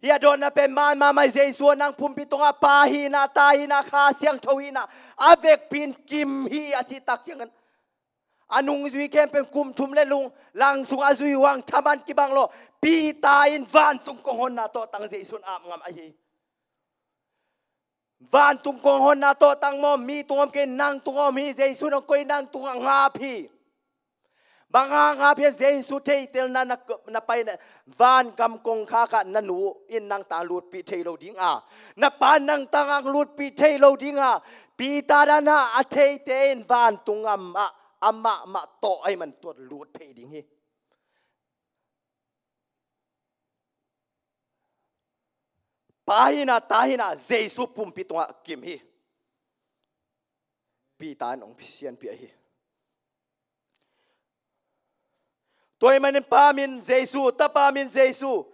Hih a dawnna pen man mahmah hi. Jesu aw, nang pumpi tungah Pa hihna, Ta hihna, Kha Siangtho hihna a vekpi in kim hi a cih tak ciangin, a nungzui khempeuh kum thum le lung lang sungah a zui uh hang thaman kibang lo. Peter in vantung kong honna tawhtang Jesu in ap ngam ahi. Vantung kong honna tawhtang maw, mi tungah om kei, nang tungah om hi. Jesu in hong koih, nang tungah ngap hi. Bang hang ngap hiam? Jesu theihtelna na, na paina, vangam kongkhakah na nu in nang tang lutpih thei lo ding a, na pa in nang tang hong lutpih thei lo ding a, Peter dan a theite in vantung amah, amah mah tawh ahih man tua lut phei ding hi. Pa hihna, Ta hihna Jesu pumpi tungah kim hi. Peter in hong sianpih ahi. Tua ahih manin Pa min Jesu, Tapa min Jesu,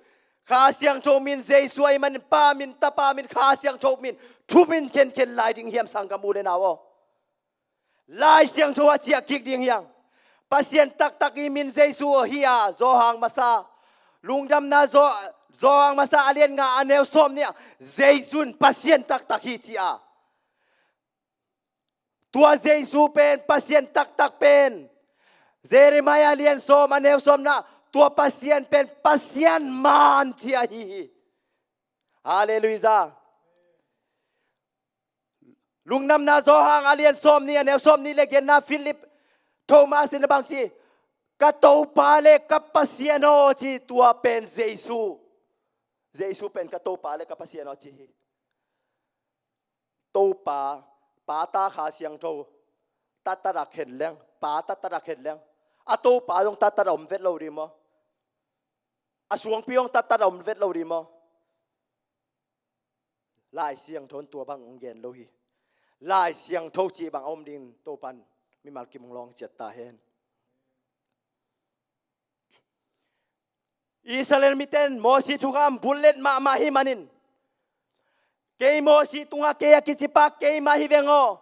Kha Siangtho min Jesu ahih manin Pa min, Tapa min, Kha Siangtho min, thu min khenkhen lai ding hiam, sanggam u le nau aw? Lai Siangtho ah ciah kik ding hiam? Pasian taktak i min Jesu hi a, Johan masa, Lungdamna Jo-, Johan masa a lian nga a neu sawm nih ah Jesu in Pasian taktak hi ci a. Tua Jesu pen Pasian taktak pen, Jeremiah lian sawm a neu sawmna, tua Pasian pen Pasian man ci ahi hi. Halleluiah. Lungdamna Johan a lian sawm nih a neu sawm nih le genna, Philip, Thomas in a bang ci, ka Topa le ka Pasian aw ci, tua pen Jesu. Jesu pen ka Topa le ka Pasian aw ci hi. Topa, Pa, Ta, Kha Siangtho, tattat a khen leng, Pa tattat a khen leng, a Topa zong tattat a om vet lo ding maw? A suangpi zong tattat a om vet lo ding maw? Lai Siangtho in tua bang hong gen lo hi. Lai Siangtho cih bang a om ding Topa in mimal kim hong lawng ciat ta hen. Israel mite in Mosi thukham bullet mahmah hi manin, kei Mosi tungah kei a kici pa keimah hi veng aw.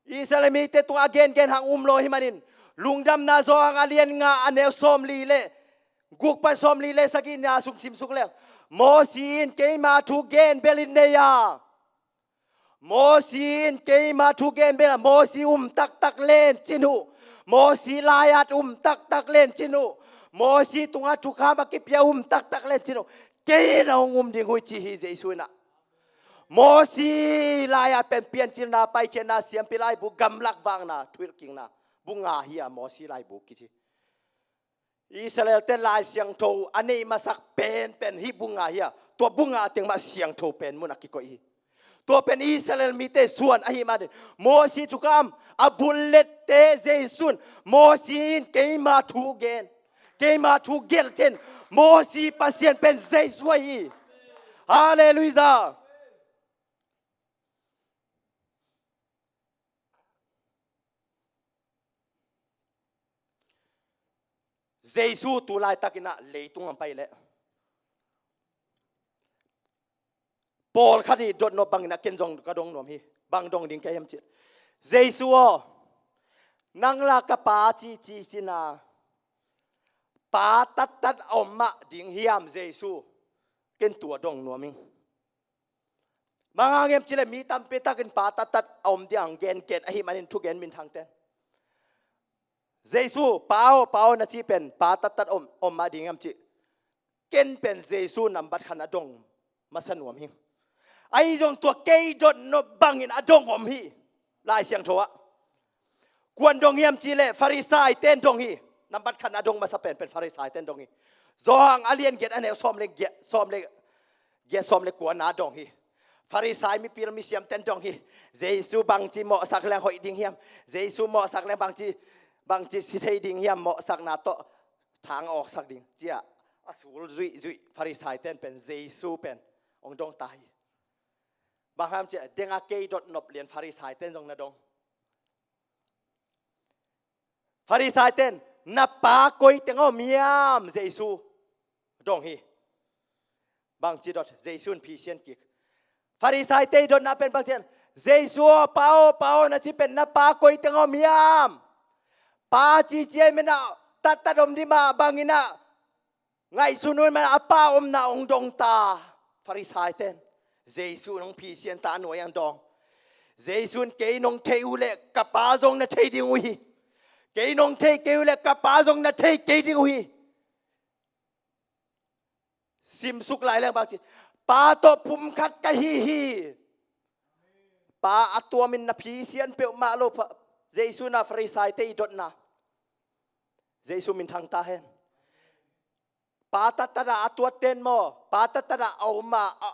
Israel mite tungah a gengen hang um lo hi manin, Lungdamna Johan a lian nga a neu sawmli le guk pan sawmli le sagihna sung simsuk leng, Mosi in keima thu gen bel in nei a, Mosi in keima thu gen bel a, Mosi um taktak len cin uh. Mosi lai-at um taktak len cin uh. Mosi tungah thukham a kipia um taktak len cin uh. Kei in a hong um ding uh hi ci hi Jesu in ah. Mosi lai-at pen Piancilna, Paikhiatna, Siampi Laibu, Gamlak Vakna, Thuhilhkikna, bu nga hi a Mosi laibu kici. Israel-te Lai Siangtho a neih masak penpen hih bu nga hi a, Tua bung nga teng mah siangtho pen mun a kikoih hi. Tua pen Israel mite suan ahih manin Mosi thukham a bul lette Jesu in, Mosi in keima thu gen, keima thu gelh ten, Mosi Pasian pen Jesu ahi hi. Halleluiah. Jesu tu laitakin ah leitung ah pai leh pawlkhat i dotnop bangin ah ken zong ka dong nuam hi. Bang dong ding ka hiam cih leh, Jesu aw, nang la ka Pa ci ci cina, Pa tattat a om mah ding hiam Jesu? Ken tua dong nuam ing. Bang hang hiam cih leh mi tampi takin Pa tattat a om ding a gengen ahih manin thugen minthangten, Jesu, Pa aw, Pa aw na cih pen Pa tattat om, om mah ding hiam cih? Ken pen Jesu nambat khat a dong masa nuam hi. Ahi zong tua kei dotnop bangin a dong om hi. Lai Siangtho ah kuan dong hiam cih leh Farisai ten dong hi. Nambat khat a dong masa pen pen Farisai ten dong hi. Johan a lian giat a neu sawm le giat, sawm le giat, sawm le kua na dong hi. Farisai mipil misiam ten dong hi. Jesu bangci mawhsak leng hoih ding hiam? Jesu mawhsak leng bangci, bangci si thei ding hiam? Mawhsakna tawh thang a awksak ding, ci-a a sul zuihzuih Farisai ten pen Jesu pen hong dong ta hi. Bang hang hiam cih leh, deng a kei dotnop lian Farisai ten zong na dong. Farisai ten, na Pa koi teng a om hiam Jesu? Dong hi. Bangci dot, Jesu in phisian kik. Farisai te i dotna pen bangci hiam? Jesu aw, Pa aw, Pa aw na cih pen na Pa koi teng a om hiam? Pa cici ahih manin ah tattat om ding mah bangin ah ngaihsun uh ahih manin a Pa omna hong dong ta. Farisai ten Jesu in hong phisian ta, a nuai-ah dong. Jesu in kei nong theih uh leh ka Pa zong na thei ding uh hi. Kei nong theih kei uh leh ka Pa zong na thei kei ding uh hi. Simsuk lai leng bangci, Pa tawh pumkhat ka hi hi. Pa a tuamin na phisian peuhmah lo. Jesu in ah Farisai te i dotna, Jesu minthang ta hen. Pa tattat a a tuat ten maw, Pa tattat a a om a, a,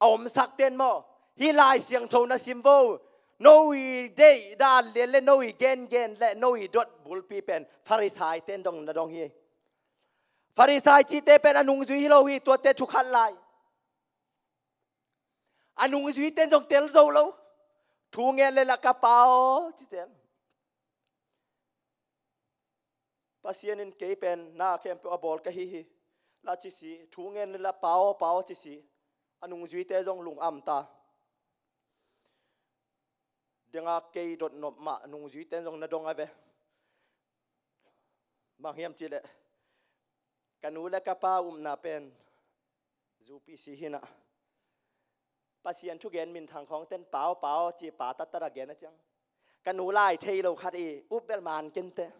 a omsak ten maw, hih Lai Siangtho na sim vo. No i deih dan lian le no i gengen le no i dot bulpi pen Farisai ten dong na dong hi. Farisai cihte pen a nungzui hi lo hi, tuate thu khat lai. A nungzui ten zong tel zo lo. Thu ngen le la ka Pa aw ci zel. Pasian in kei pen na khempeuh a bawl ka hi hi, la ci si. Thu ngen le la Pa aw, Pa aw ci si. A nungzuite zong lungam ta. Deng a kei dotnop mah nungzuite zong na dong a ve. Bang hiam cih leh, ka nu le ka pa upna pen zu pi si hi na. Pasian thugen minthang khawng ten Pa aw, Pa aw ci, Pa tattat a gen a ciang, ka nu lai thei lo khat i up bel man kei inteh.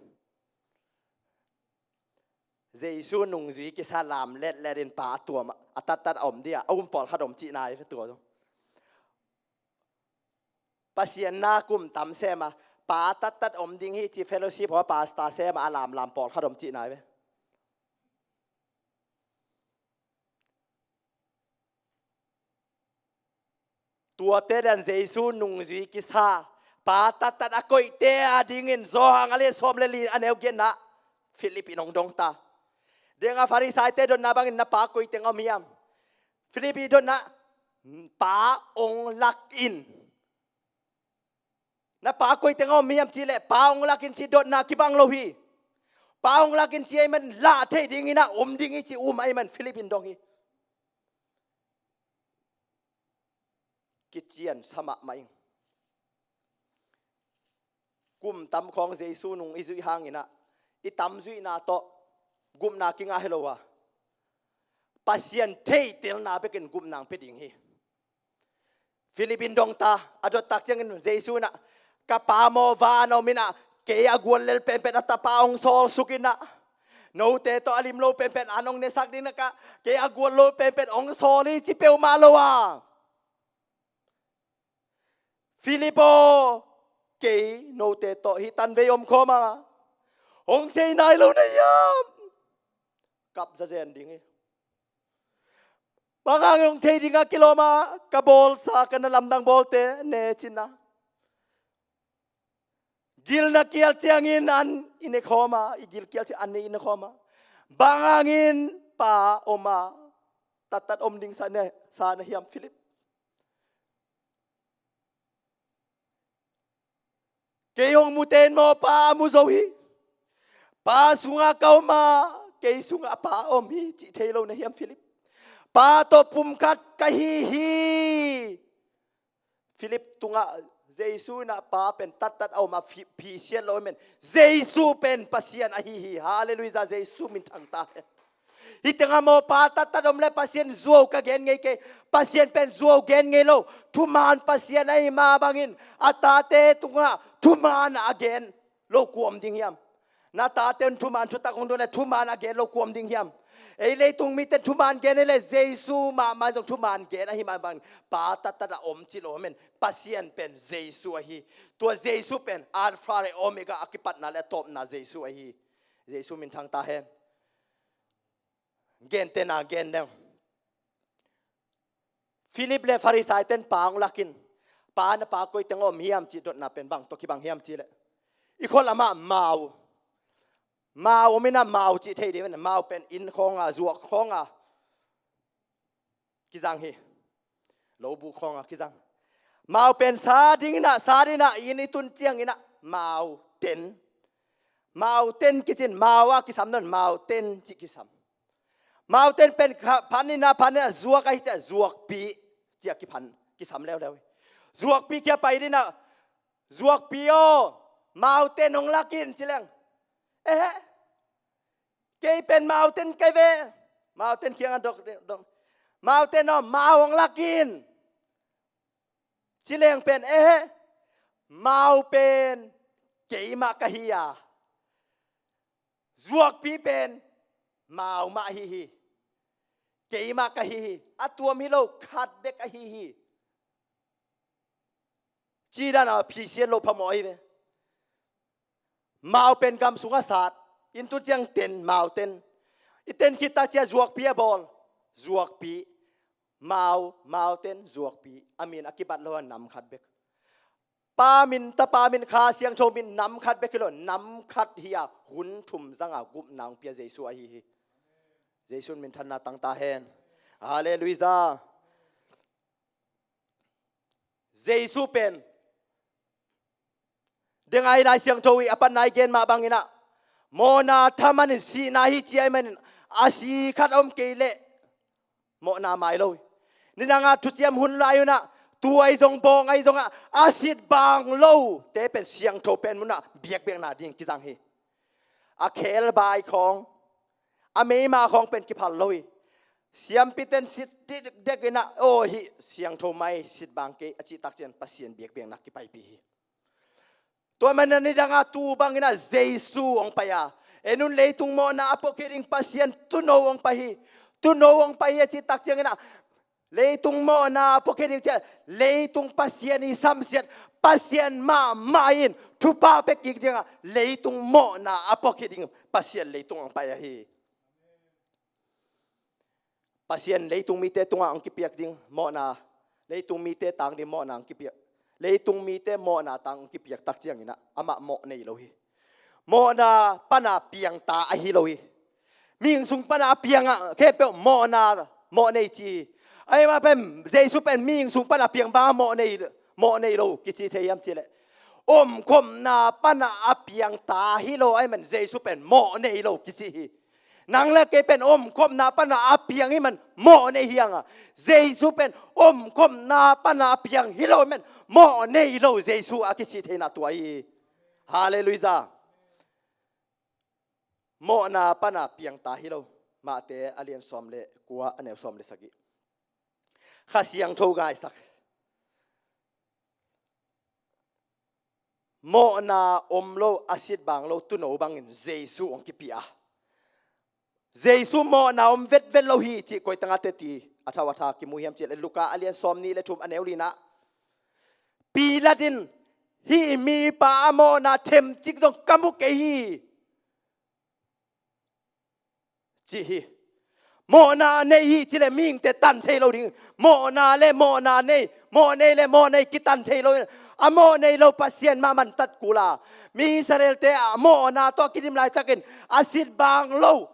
Jesu nungzui kisa lam letlet in Pa a tuam a, a tattat a om ding a, a um pawlkhat om cihna hi tua zong. Pasian na kum tam sem a, Pa tattat om ding hi ci fellowship hall pastor sem a, a lamlam pawlkhat om cihna hi ve. Tuate dan Jesu nungzui kisa, Pa tattat a koihte a dingin Johan a lian sawm le li a neu giatna Philip in hong dong ta. Deng a Farisaite dotna bangin na Pa koi teng a om hiam? Philip i dotna, Pa hong lak in. Na Pa koi teng a om hiam cih leh, Pa hong lak in cih dotna kibang lo hi. Pa hong lak in cih ahih man lah theih dingin a om ding hi cih um ahih man Philip in dong hi. Kician sa mahmah ing. Kum tam khawng Jesu nung i zuih hangin a, i tam zuihna tawh gupna kingah hi lo a, Pasian theihtelna bekin gupna hong pia ding hi. Philip in dong ta, a dot tak ciangin Jesu in a, ka Pa maw, van a om in a, kei a guallel penpen a Tapa hong sawlsuk in a, note tawh a lim lo penpen an hong nesak ding na ka, kei a gual lo penpen hong sawl hi ci peuhmah lo a, Philip aw, kei note tawh hih tanvei om khawm a, hong thei nai lo na hiam? Kap zazen ding hi. Bang hangin hong thei ding a kilawm a, ka bawlsa ka na lamdang bawlte ne cihna. Gilna kial ciangin an i ne khawm a, i gil kial ciang an ne i ne khawm a. Bang hangin pa om a, tattat om ding sa na, sa na hiam Philip? Kei hong mute in maw pa a mu zo hi. Pa sungah ka om a, kei sungah pa a om hi cih thei lo na hiam Philip? Pa tawh pumkhat ka hi hi. Philip tungah Jesu in ah pa pen tattat a om a, phi, phisiat lo ahih man Jesu pen Pasian ahi hi. Halleluiah, Jesu minthang ta hen. Hih tengah maw pa tattat om le Pasian zuau ka gen ngei kei. Pasian pen zuau gen ngei lo. Thuman Pasian ahi mah bangin a tate tungah thuman a gen lo kua om ding hiam? Na tate un thuman thutak hong dun le thuman a gen lo kua om ding hiam? Ei leitung mite thuman gen hi le Jesu mahmah zong thuman gen ahi mah bangin pa tattat a om ci lo ahih man Pasian pen Jesu ahi. Tua Jesu pen Alpha le Omega, a kipatna le a tawpna Jesu ahi. Jesu minthang ta hen. Gentehna gen deng. Philip le Farisai ten pa hong lakin, pa na pa koi teng om hiam cih dotna pen bang tawh kibang hiam cih leh, i khua lamah mau, mau om in ah, mau cih thei ding, mau pen inn khawng a, zuak khawng a kizang hi. Lo bu khawng a kizang. Mau pen sa ding in ah, sa ding in ah, inn i tun ciangin ah mau ten, mau ten kicin, mau a kisam nawn, mau ten cih kisam. Mau ten pen kha, phan in ah, phan in ah, zuak ahi ciah zuakpi ciah kiphan, kisam leuleu hi. Zuakpi kiang pai ding in ah, zuakpi aw, mau ten hong lakin ci leng, eh, kei pen mau ten ka hi ve. Mau ten kiangah dok, dok. Mau ten aw, mau hong lakin ci leng pen, eh, mau pen keimah ka hi a, zuakpi pen mau mah ahi hi. Keimah ka hi hi. A tuam hi lo, khat bek ahi hi. Ci dan a phisiat loh phamawh ahi ve. Mau pen gam sungah sat, inn tun ciang ten, mau ten. I ten khit tak ciah zuakpi a bawl. Zuakpi, mau, mau ten, zuakpi. A min a kibat lo a, nam khat bek. Pa min, Tapa min, Kha Siangtho min, nam khat bek hi lo, nam khat hi a, hun thum zang a gupna hong pia Jesu ahi hi. Jesu in minthanna tang ta hen. Halleluiah. Jesu pen dengai Lai Siangtho i a patna i gen mah bangin ah, mawhna thaman in sihna hi ci ahih manin, a si khat a om kei leh mawhna mai lo hi. Nidang a thuciam hun lai un ah, tuu ahi zong, bawng ahi zongah, a sit bang lote pen siangtho pen munah biakbiakna ding kizang hi. A khebai khawng, a meima khawng pen kiphal lo hi. Siampiten sit dikdek in ah, aw, hih siangtho mai, sit bang kei a cih tak ciang Pasian biakbiakna kipaipih hi. Tua manin nidang a tuu bangin ah Jesu hong pai a, en un, leitung mawhna a puakhia ding Pasian Tuuno hong pai hi. Tuuno hong pai hi a cih tak ciangin ah, leitung mawhna a puakhia ding ciah, leitung Pasian i samsiat Pasian mahmah in thupha pia kik ding a, leitung mawhna a puakhia ding Pasian leitung hong pai ahi. Pasian leitung mite tungah hong kipiak ding mawhna, leitung mite tang ding mawhna hong kipiak. Leitung mite mawhna tang hong kipiak tak ciangin ah, amah mawh nei lo hi. Mawhna pana piang ta ahi lo hi. Mihing sung pana a piang a khempeuh mawhna mawh nei ci hi. Ahih mah pen Jesu pen mihing sung pana piang bang a mawh nei, mawh nei lo kici thei hiam cih leh, omkhopna pana a piang ta hi lo ahih man Jesu pen mawh nei lo kici hi. Nang le kei pen omkhopna pana a piang hi man mawh nei hi hang a, Jesu pen omkhopna pana a piang hi lo ahih man mawh nei lo Jesu a kici theihna tua hi. Halleluiah. Mawhna pana piang ta hi lo. Matthai a lian sawm le kua, a neu sawm le sagih. Kha Siangtho gaisak. Mawhna om lo, a sit bang lo Tuuno bangin Jesu hong kipia. Jesu mawhna om vetvet lo hi cih koi tangah teci a thau a tha kimu hiam cih leh, Luka a lian sawm nih le thum, a neu lina. Pilat in, hih mipa a mawhna themcik zong ka mu kei hi, ci hi. Mawhna nei hi ci le mihingte tan thei lo ding. Mawhna le mawhna nei, mawh nei le mawh nei kitan thei lo. A mawh nei lo Pasian mah mantat kul a, mi Israelte a mawhna tawh a kidim laitakin a sit bang lo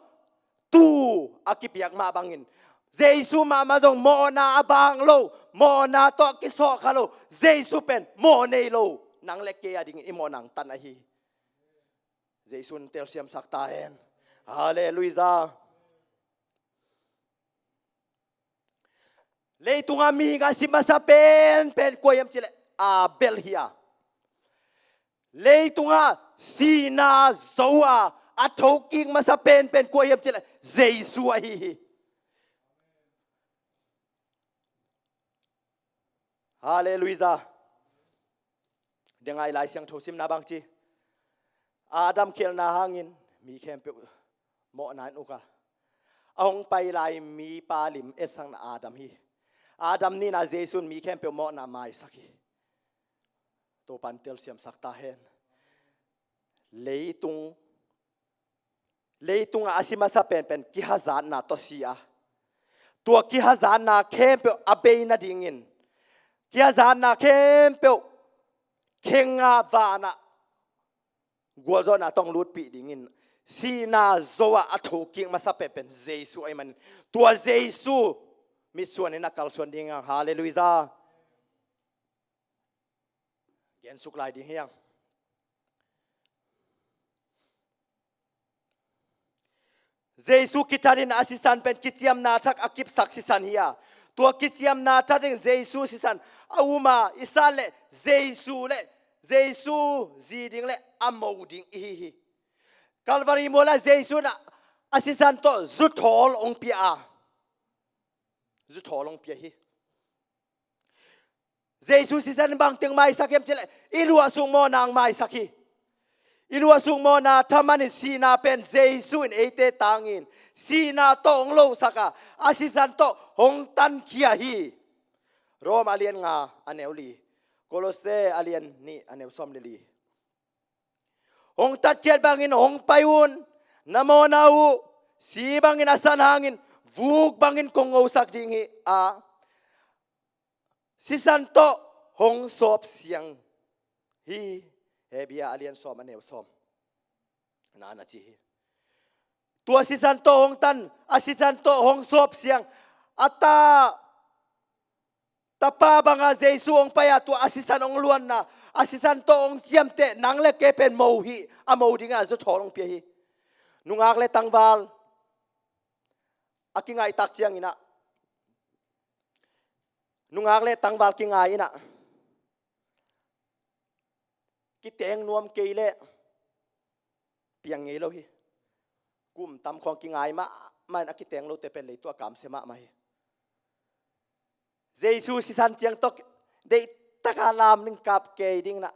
tu a kipiak mah bangin, Jesu mahmah zong mawhna a bang lo, mawhna tawh kisawh kha lo Jesu pen mawh nei lo nang le kei a dingin i mawhna tan ahi hi. Jesu'n telsiamsak ta hen. Halleluiah. Leitungah mihing a si masa penpen kua hiam ci le Abel hi a, leitungah sihna zo a a thokik masa penpen kua hiam ci le Jesu ahi hi. Halleluiah. Dengah i Lai Siangtho simna bang ci, Adam khelhna hangin mi khempeuh mawhna in uk a, a hong pai lai mipa lim etsakna Adam hi. Adam nihna Jesu'n mi khempeuh mawhna maisak hi. Topa'n telsiamsak ta hen. Leitung, leitungah a si masa penpen kihazatna tawh si a, tua kihazatna khempeuh a bei nadingin, kihazatna khempeuh khenga vanah gualzawhna tawh hong lutpih dingin sihna zo a a thokik masa penpen Jesu ahih manin, tua Jesu mitsuanin a kalsuan ding hi hang. Halleluiah. Gensuk lai ding hi hang. Jesu kithatin a sisan pen kiciamna thak a kipsak sisan hi a, tua kiciamna thatin Jesu sisan a um a, i san le Jesu le Jesu zi ding le a mo ding i hi hi. Calvary mualah Jesu'n a sisan tawh zuthawl hong pia a, zuthawl hong pia hi. Jesu sisan in bangteng maisak hiam ci le i luahsuk mawhna hong maisak hi. I luahsuk mawhna thaman in sihna pen Jesu in eite tangin sihna tawh hong losak a, a sisan tawh hong tankhia hi. Rom a lian nga a neu li, Kolose a lian nih a neu sawm le li. Hong tatkhiat bangin hong pai un, na mawhna uh si bangin a san hangin vuk bangin kong ngosak ding hi a, sisan tawh hong sawp siang hi. Hebru a lian sawm a neu sawm na na ci hi. Tua sisan tawh hong tan, a sisan tawh hong sawp siang a ta, Tapa banga Jesu hong pai a, tua a sisan hong luanna, a sisan tawh hong ciamteh nang le kei pen mo hi, a mo dingin a zuthawl hong pia hi. Nungak le tangval a kingaihtak ciangin ah, nungak le tangval kingai in ah, kiteng nuam kei leh piang ngei lo hi. Kum tam khawng kingai mahmah in a kiteng lote pen leitung a kamsia mahmah hi. Jesu sisan ciang tawh deihtaka lam ding kap kei ding in ah,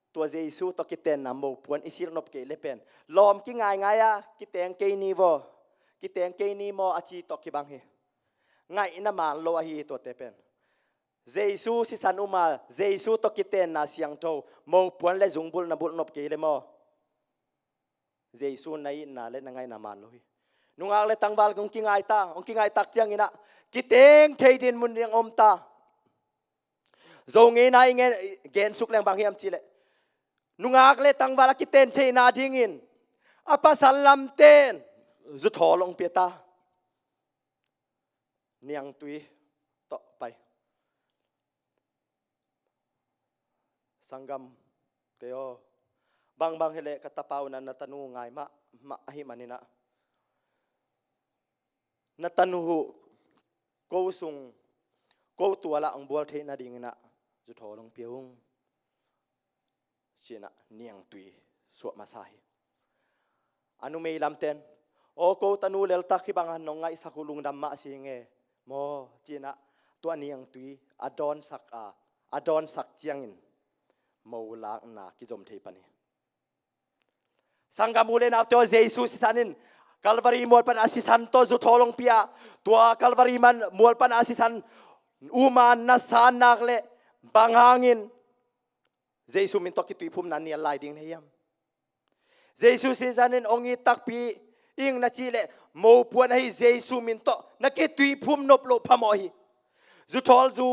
tua Jesu tawh kitenna mopuan i silh nop kei le pen lawm kingaingai a, kiteng kei ni vaw, kiteng kei ni maw a ci tawh kibang hi. Ngaihna man lo ahi hi tuate pen. Jesu sisan um a, Jesu tawh kitenna siangtho mopuan le zungbulh na bulh nop kei le maw, Jesu na itna le na ngaihna man lo hi. Nungak le tangval hong kingai ta, hong kingaihtak ciangin ah, kiteng thei dinmun ding om ta. Zo ngeina i ngen, gensuk leng bang hiam cih leh, nungak le tangval a kiten theihna dingin a pasal lamte'n zuthawl hong pia ta. Niangtui tawh pai. Sanggamte aw, bangbang hileh ka tapa un ah na tanu ngai mahmah ahih manin ah, na tanu uh ko sung, ko tual ah hong bual theih nadingin ah zuthawl hong pia ung, ci-in ah niangtui suah masa hi. A numei lamte'n, aw, ko tanu leltak hih bangin nong ngaihsak uh lungdam mah si ing e maw, ci-in ah tua niangtui a dawnsak a, a dawnsak ciangin mo lakna kizom thei pan hi. Sanggam u le naute aw, Jesu sisan in Calvary mual pan a sisan tawh zuthawl hong pia. Tua Calvary mual pan a sisan um a na san nak leh bang hangin Jesu min tawh kituiphumna nial lai ding na hiam? Jesu sisan in hong it takpi ing na cih leh, mopuan ahi Jesu min tawh na kituiphum nop loh phamawh hi. Zuthawl zu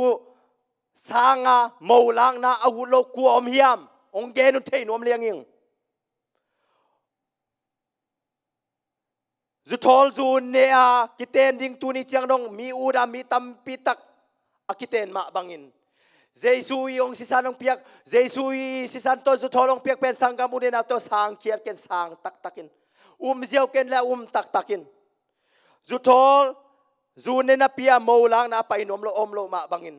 sanga molakna a huh lo kua om hiam? Hong gen un thei nuam liang ing. Zuthawl zu ne a kiten ding tuni ciang dong mi ut a mi tampi tak a kiten mah bangin Jesu i hong sisan hong piak, Jesu i sisan tawh zuthawl hong piak pen sanggam u le nau tawh sang khiat ken sang taktakin, um ziau ken le um taktakin. Zuthawl zu ne napi a molakna a pai nuam lo om lo mah bangin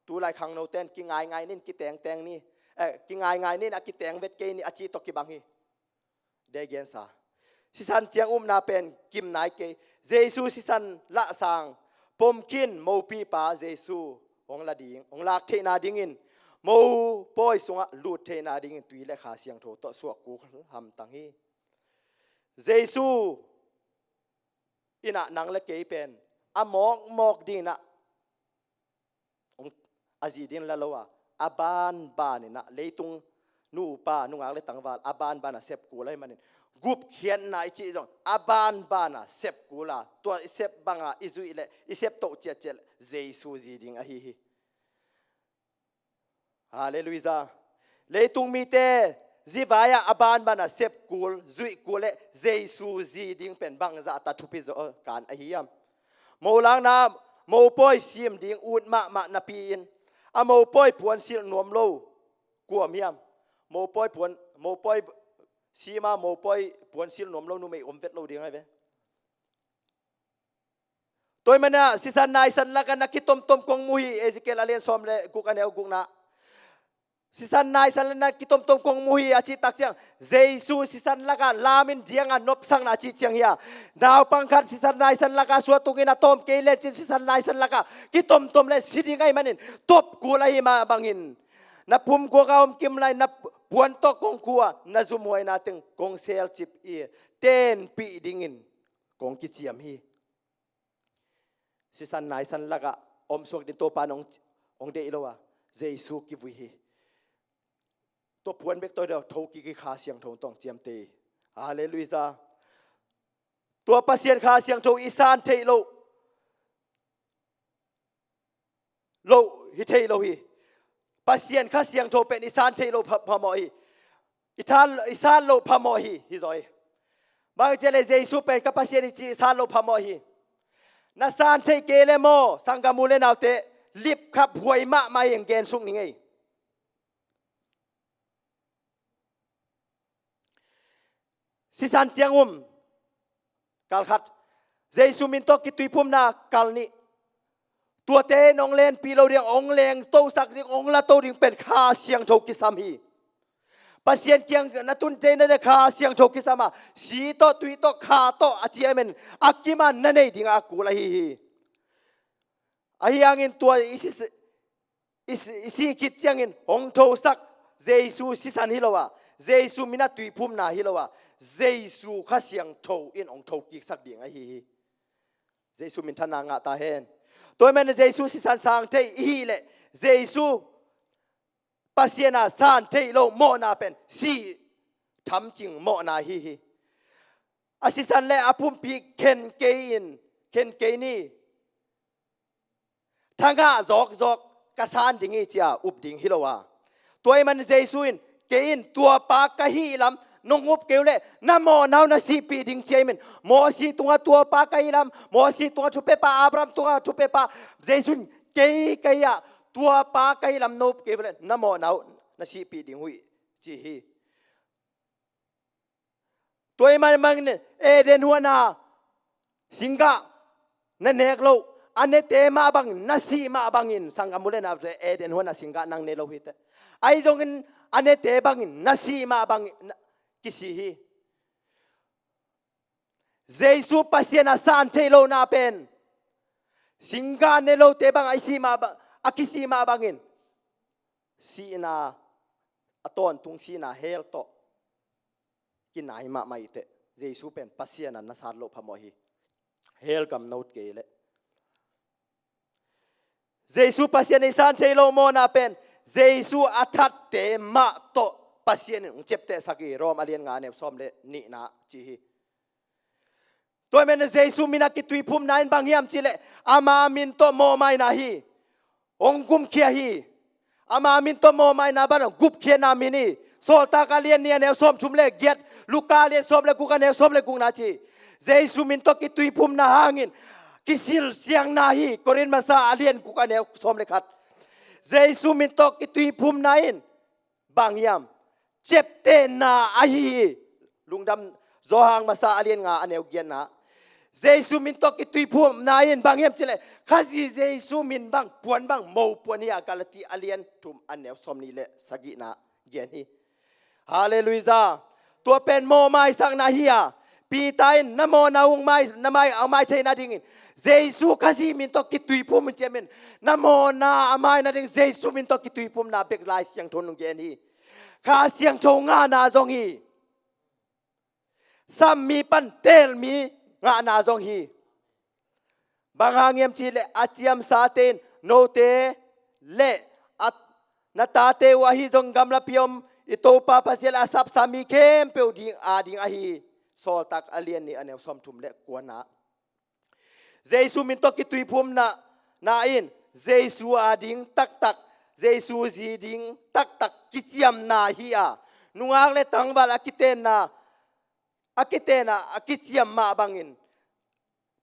tulai khangnote in kingaingai nin kitengteng ni, eh, kingaingai nin a kiteng vet kei ni a cih tawh kibang hi. Dei gensa. Sisan ciang upna pen kim nai kei. Jesu sisan lah sang pom khin mopipa Jesu hong la ding, hong lak theihna dingin mopawi sungah lut theihna dingin tui le Kha Siangtho tawh suak kul hamtang hi. Jesu in ah nang le kei pen a mawkmawk ding in ah hong, a zi ding la lo a, a banban in ah leitung nupa nungak le tangval a banban a sep kul ahih manin gupkhiatna i cih zong a banban a sep kul a, tua i sep banga i zuih le i sep toh ciatciat le Jesu zi ding ahi hi. Halleluiah. Leitung mite zi vai-ah a banban a sep kul, zuih kul le Jesu zi ding pen bangzah ta thupi zaw kan ahi hiam? Molakna mopawi sim ding ut mahmah napi-in a mopawi puan silh nuam lo kua om hiam? Mopawi puan, mopawi sima mopawi puan silh nuam lo numei om vet lo ding ahi ve. Tua ahih manin ah sisan naisan lakah na kitomtom kong mu hi, Ezekiel a lian sawm le guk a neu gukna. Sisan naisan lakah na kitomtom kong mu hi a cih tak ciang Jesu sisan lakah lamin dianga nopsakna a cih ciang hi a, naupang khat sisan naisan lakah suah tungin a tawm kei le cin sisan naisan lakah kitomtom le si ding ahih manin tawp kul ahi mah bangin na pumguak a om kim lai na puan tawh kong khu a na zumhuaina teng kong selcip i tenpih dingin kong kiciam hi. Sisan naisan lakah omsuak ding Topa in hong, hong deih lo a, Jesu kivui hi. Tua puan bek tawh deuh thokik i Kha Siangtho tawh hong ciamteh hi. Halleluiah. Tua Pasian Kha Siangtho i san theih loh loh hi thei lo hi. Pasian Kha Siangtho pen i san theih loh pha, phamawh hi. I than, i san loh phamawh hi, hi zaw hi. Bang hang hiam cih leh Jesu pen ka Pasian hi ci i san loh phamawh hi. Na san theih kei le maw, sanggam u le naute, lipkhap huai mahmah hi, hong gen suk ning ei. Sisan ciang um, kal khat. Jesu min tawh kituiphumna, kal nih. Tuate in hong lenpih lo ding, hong lengtosak ding, hong lato ding pen Kha Siangtho kisam hi. Pasian kiang na tun thei na ding Kha Siangtho kisam a, si tawh, tui tawh, kha tawh a ciamen a kiman na nei ding a kul ahi hi. Ahi hangin tua i si, i si, i si khit ciangin hong thosak Jesu sisan hi lo a, Jesu min a tuiphumna hi lo a, Jesu Kha Siangtho in hong thokiksak ding ahi hi. Jesu minthanna ngah ta hen. Tua ahih manin Jesu sisan sang thei i hih leh Jesu Pasian a san theih loh mawhna pen si thamcing mawhna hi hi. A sisan le a pumpi khen kei in, khen kei ni. Thangah zawkzawk ka san ding hi ci a up ding hi lo a. Tua ahih manin Jesu in kei in tuapa ka hih lam nong up kei uh leh na mawhna uh na sihpih ding ci a ahih manin Mawsi tungah tuapa ka hih lam, Mawsi tungah thupiapa, Abraham tungah thupiapa, Jesu in kei ka hih a, tuapa ka hih lam na up kei uh leh na mawhna uh na sihpih ding uh hi ci hi. Tua ahih manin Eden huan a singgah na nek loh, a nete mah bangin, na sih mah bangin, sanggam u le naute, Eden huan a singgah nang ne lo hi teh. Ahi zongin a nete bangin, na sih mah bangin, na, kisi hi. Jesu Pasian a san theih lohna pen singgah ne lote bang a i sih mah ba, a kisih mah bangin sihna, a tawntung sihna hell tawh kinai mahmah hi teh. Jesu pen Pasian a na san loh phamawh hi. Hell gam na ut kei leh. Jesu Pasian i san theih loh mawhna pen Jesu a thatte mah tawh Pasian in hong ciaptehsak hi. Rom a lian nga neu sawm le nihna ci hi. Tua ahih manin Jesu min a kituiphumna in bang hiam cih leh ama min tawh mawhmaina hi. Hong gumkhia hi. Ama min tawh mawhmaina bang gupkhiatna min hi. Sawltak a lian nih a neu sawmthum le giat, Luka a lian sawm le guk a neu sawm le gukna ci. Jesu min tawh kituiphumna hangin kisilsiangna hi. Korin masa a lian guk a neu sawm le khat. Jesu min tawh kituiphumna in bang hiam? Ciaptehna ahi hi. Lungdam. Johan masa a lian nga a neu giatna. Jesu min tawh kituiphumna in bang hiam cih leh Khazih Jesu min bang puan bang mopuan hi a, Galati a lian thum a neu sawmnih le sagihna gen hi. Halleluiah. Tua pen mawhmaisakna hi a, Peter in na mawhna hong mai, na mai, a mai theihna dingin Jesu Khazih min tawh kituiphum un ci a, min na mawhna a maina ding Jesu min tawh kituiphumna bek Lai Siangtho in hong gen hi. Kha Siangtho ngahna zong hi. Sam mi pan teel mi ngahna zong hi. Bang hang hiam cih leh a ciamsate in note le a, na tate uh ahi zong gamlapi a om i Topa Pasian a sapsa mi khempeuh ding a ding ahi hi. Sawltak a lian nih a neu sawmthum le kuana. Jesu min tawh kituiphumna, na in Jesu a ding taktak, Jesu zi ding taktak kiciamna hi a, nungak le tangval a kitenna, a kitenna, a kiciam mah bangin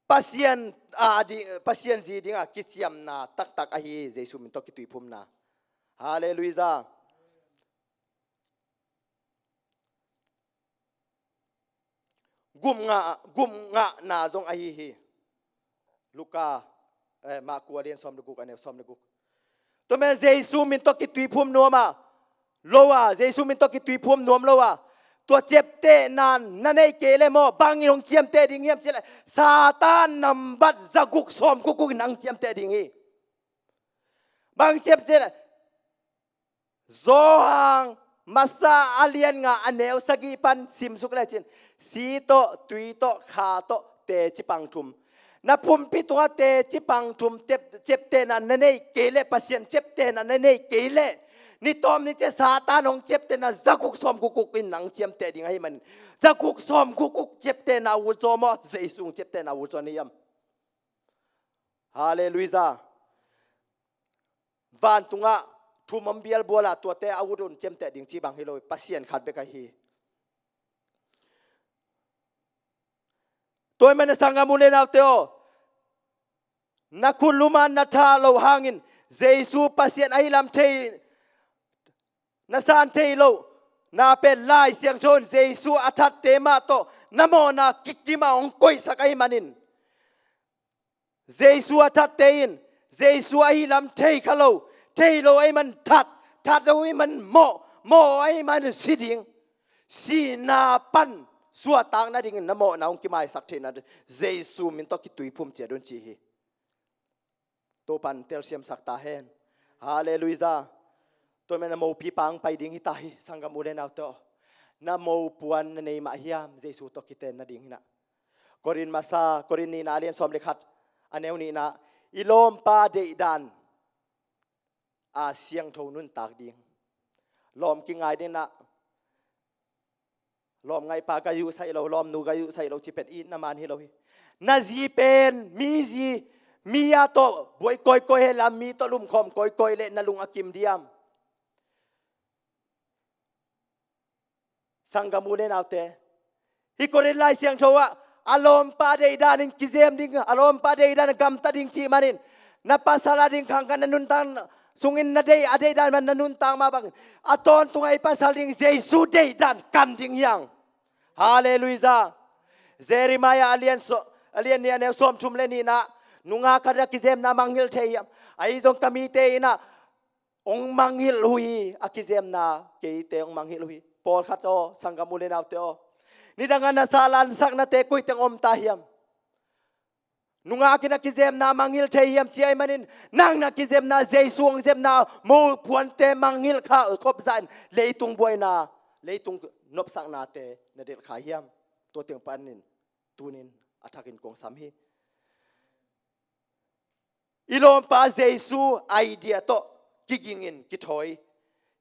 Pasian a ding, Pasian zi ding a kiciamna taktak ahi hi. Jesu min tawh kituiphumna. Halleluiah. Gum ngah, gum ngahna zong ahi hi. Luka, eh, Marku a lian sawm le guk a neu sawm le guk. Tua men Jesu min tawh kituiphum nuam a, lo a, Jesu min tawh kituiphum nuam lo a, tua ciaptehna na neih kei leh maw, bangin hong ciamteh ding hiam cih leh Satan nambat zaguk sawm gukguk in hong ciamteh ding hi. Bang ciamteh leh Johan masa a lian nga a neu sagih pan simsuk lecin, si tawh, tui tawh, kha tawh, teci pang thum. Na pumpi tungah teci pang thum tep-, ciaptehna na neih kei leh, Pasian ciaptehna na neih kei leh, ni tawm ni ciang Satan hong ciaptehna zaguk sawm gukguk in nang ciamteh ding ahih manin, zaguk sawm gukguk ciaptehna ut zaw maw, Jesu hong ciaptehna ut zaw na hiam? Halleluiah. Vantungah thum om bialbual a tuate a ut un ciamteh ding cih bang hi lo hi, Pasian khat bek ahi hi. Tua ahih manin sanggam u le naute aw, na khut lum a na thah loh hangin Jesu Pasian ahi lam thei, na san thei loh na pen Lai Siangtho in Jesu a thatte mah tawh na mawhna kikim a hong koihsak ahih manin, Jesu a thatte in Jesu ahi lam thei kha lo, thei lo ahih man that, that lo ahih man mawh, mawh ahih man si ding, sihna pan suahtak nadingin na mawhna hong kimaisak theihna Jesu min tawh kituiphum ciat un ci hi. Topan telsiamsak ta hen. Halleluiah. Tua men a mopi pang pai ding hi ta hi, sanggam u le naute aw. Na mopuan na nei mah hiam, Jesu tawh kiten nading hi na. Korin masa, Korin nihna a lian sawm le khat a neu nihna, i lawmpa deihdan a siangtho nuntak ding. Lawm kingai ding na, lawm ngaihpa ka yuhsaih lo, lawmnu ka yuhsaih lo ci pen itna man hi lo hi. Na zi pen mi zi, mi a tawh buai kawikawi hen la, mi tawh lumkhawm kawikawi leh na lung a kim diam? Sanggam u le naute, hih Korin Lai Siangtho ah a lawmpa deihdan in kizem ding, a lawmpa deihdan in gamta ding cih manin, na pasal a ding khangkhat na nuntak sungin na deih, a deihdan man na nuntak mah bangin, a tawntungah i pasal ding Jesu deihdan kan ding hi hang. Halleluiah. Jeremiah a lian so, a lian nih a neu sawmthum le nihna, nungak khat a kizemna mangngilh thei hiam? Ahi zong ka mite in ah hong mangngilh uh hi, a kizemna keite hong mangngilh uh hi. Pawlkhat aw, sanggam u le naute aw, nidangah na sahlan saknate koi teng om ta hiam? Nungak in a kizemna mangngilh thei hiam ci ahih manin, nang na kizemna, Jesu hong zemna mopuante mangngilh kha khop zahin leitung buaina, leitung nopsaknate na delh kha hiam? Tua teng panin tunin a thakin kong sam hi. I lawmpa Jesu idea tawh kigingin kithawi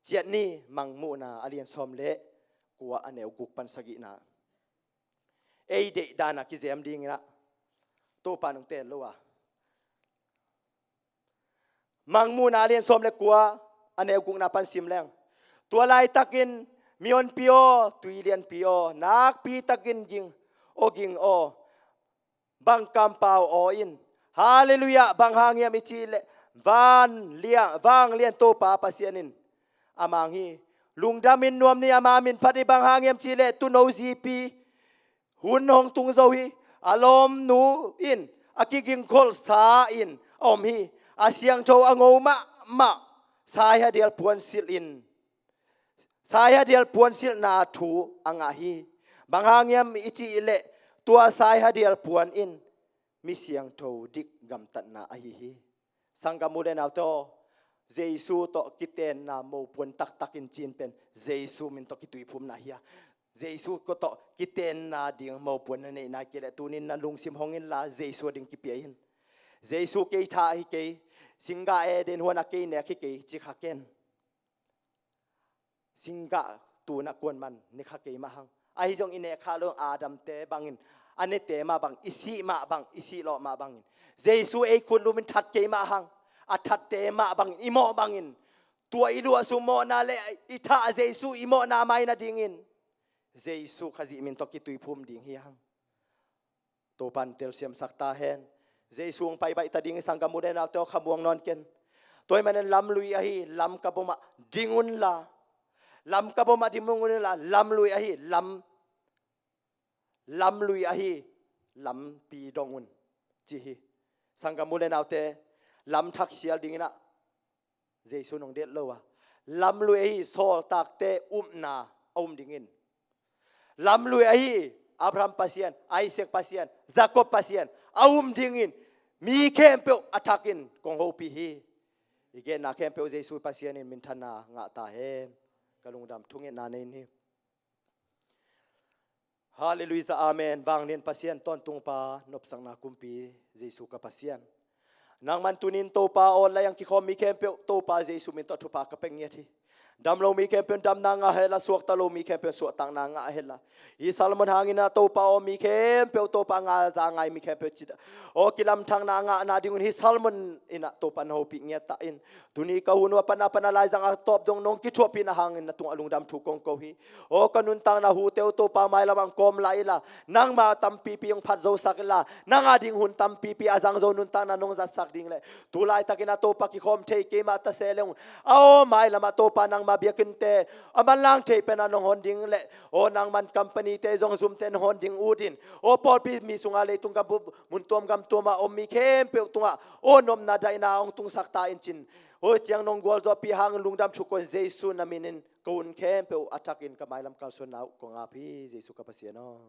ciat ni. Mangmuhna a lian sawm le kua a neu guk pan sagihna. ei deih dan a kizem ding in ah Topa nong teel lo a. Mangmuhna lian sawm le kua, a neu gukna pan sim leng. Tua laitakin, mihonpi aw, tui lianpi aw, nakpi takin ging aw, ging aw, bang kampau aw in. Halleluiah. Bang hang hiam i cih leh van lian, vanglian Topa Pasian in a mang hi. Lungdam in nuam ni, ama min phat hi. Bang hang hiam cih leh tuuno zipi hun hong tung zo hi. A lawmnu in a kigingkholhsa in a om hi. A siangtho a ngo mahmah Saihadial puansilh in, Saihadial puansilhna thu a ngah hi. Bang hang hiam i cih leh tua Saihadial puan in mi siangtho dik gamtatna ahi hi. Sanggam u le naute aw, Jesu tawh kitenna mopuan taktak in cin pen Jesu min tawh kituiphumna hi a. Jesu tawh kitenna ding mopuan na neihna kei leh tunin na lungsim hong inla Jesu a ding kipia in. Jesu kei thah hi kei, singgah Eden huan a kei nek hi kei ci kha ken. Singgah tun a kuan man ne kha kei mah hang. Ahi zong i nek kha lo Adam te bangin, a nete mah bang, i sih mah bang, i sih lawh mah bangin, Jesu ei khut lumin that kei mah hang. A thatte mah bangin, i mawh bangin, tua i luah sung mawhna le i thah Jesu i mawhna mai nadingin Jesu Khazih min tawh kituiphum ding hi hang. Topan telsiamsak ta hen. Jesu hong pai baih ta ding hi. Sanggam u le naute aw, khamuang nawn ken. Tua ahih manin lamlui ahi lam ka bom ah ding unla, lam ka bom ah ding unla, lamlui ahi lam, lamlui ahi lampi dong un ci hi. Sanggam u le naute, lam thak sial dingin ah Jesu nong delh lo a, lamlui ahi sawltakte upna a um dingin, lamlui ahi Abraham Pasian, Isaac Pasian, Jacob Pasian a um dingin mi khempeuh a thakin kong hopih hi. I genna khempeuh Jesu Pasian in minthanna ngah ta hen. Ka lungdam thungetna nei ni. Halleluiah, amen. Vanglian Pasian, tawntungpa, nopsakna kumpi Jesu ka Pasian, nangman tunin Topa aw, lai-ang kikhawm mi khempeuh Topa Jesu min tawh thupha ka pia ngiat hi. Damlo mi khempeuh damna ngah henla, suakta lo mi khempeuh suahtakna ngah henla, hih sermon hangin ah Topa aw, mi khempeuh Topa nga za ngai mi khempeuh cih aw, kilamthakna ngahna dingun hih sermon in ah Topa na hopih ngiat ta in. Tuni ka hun uh a pan a pan a laizang a tawp dong nong kithuahpihna hangin na tungah lungdam thu kong ko hi. Aw, ka nuntakna hute uh Topa mailam ah kawm lai inla, nangma tampipi hong phat zosak inla, nang a ding hun tampipi a zang zo nuntakna nong zatsak ding le, tu laitakin ah Topa kikhawm thei keimah ta se leng un, aw, mailam ah Topa nangma biakinnte a manlang thei pen ah nong hon ding le, aw, nangman company te zong zumte nong hon ding ut in, aw, pawlpi mi sungah, leitung gam, mun tuam gam tuam ah om mi khempeuh tungah aw, nopna daihna hong tungsak ta in cin. Aw, ciang nong gualzawhpih hangin lungdam thu ko in, Jesu na minin ka hun khempeuh a thakin ka mailam kalsuanna uh kong ap hi, Jesu ka Pasian aw.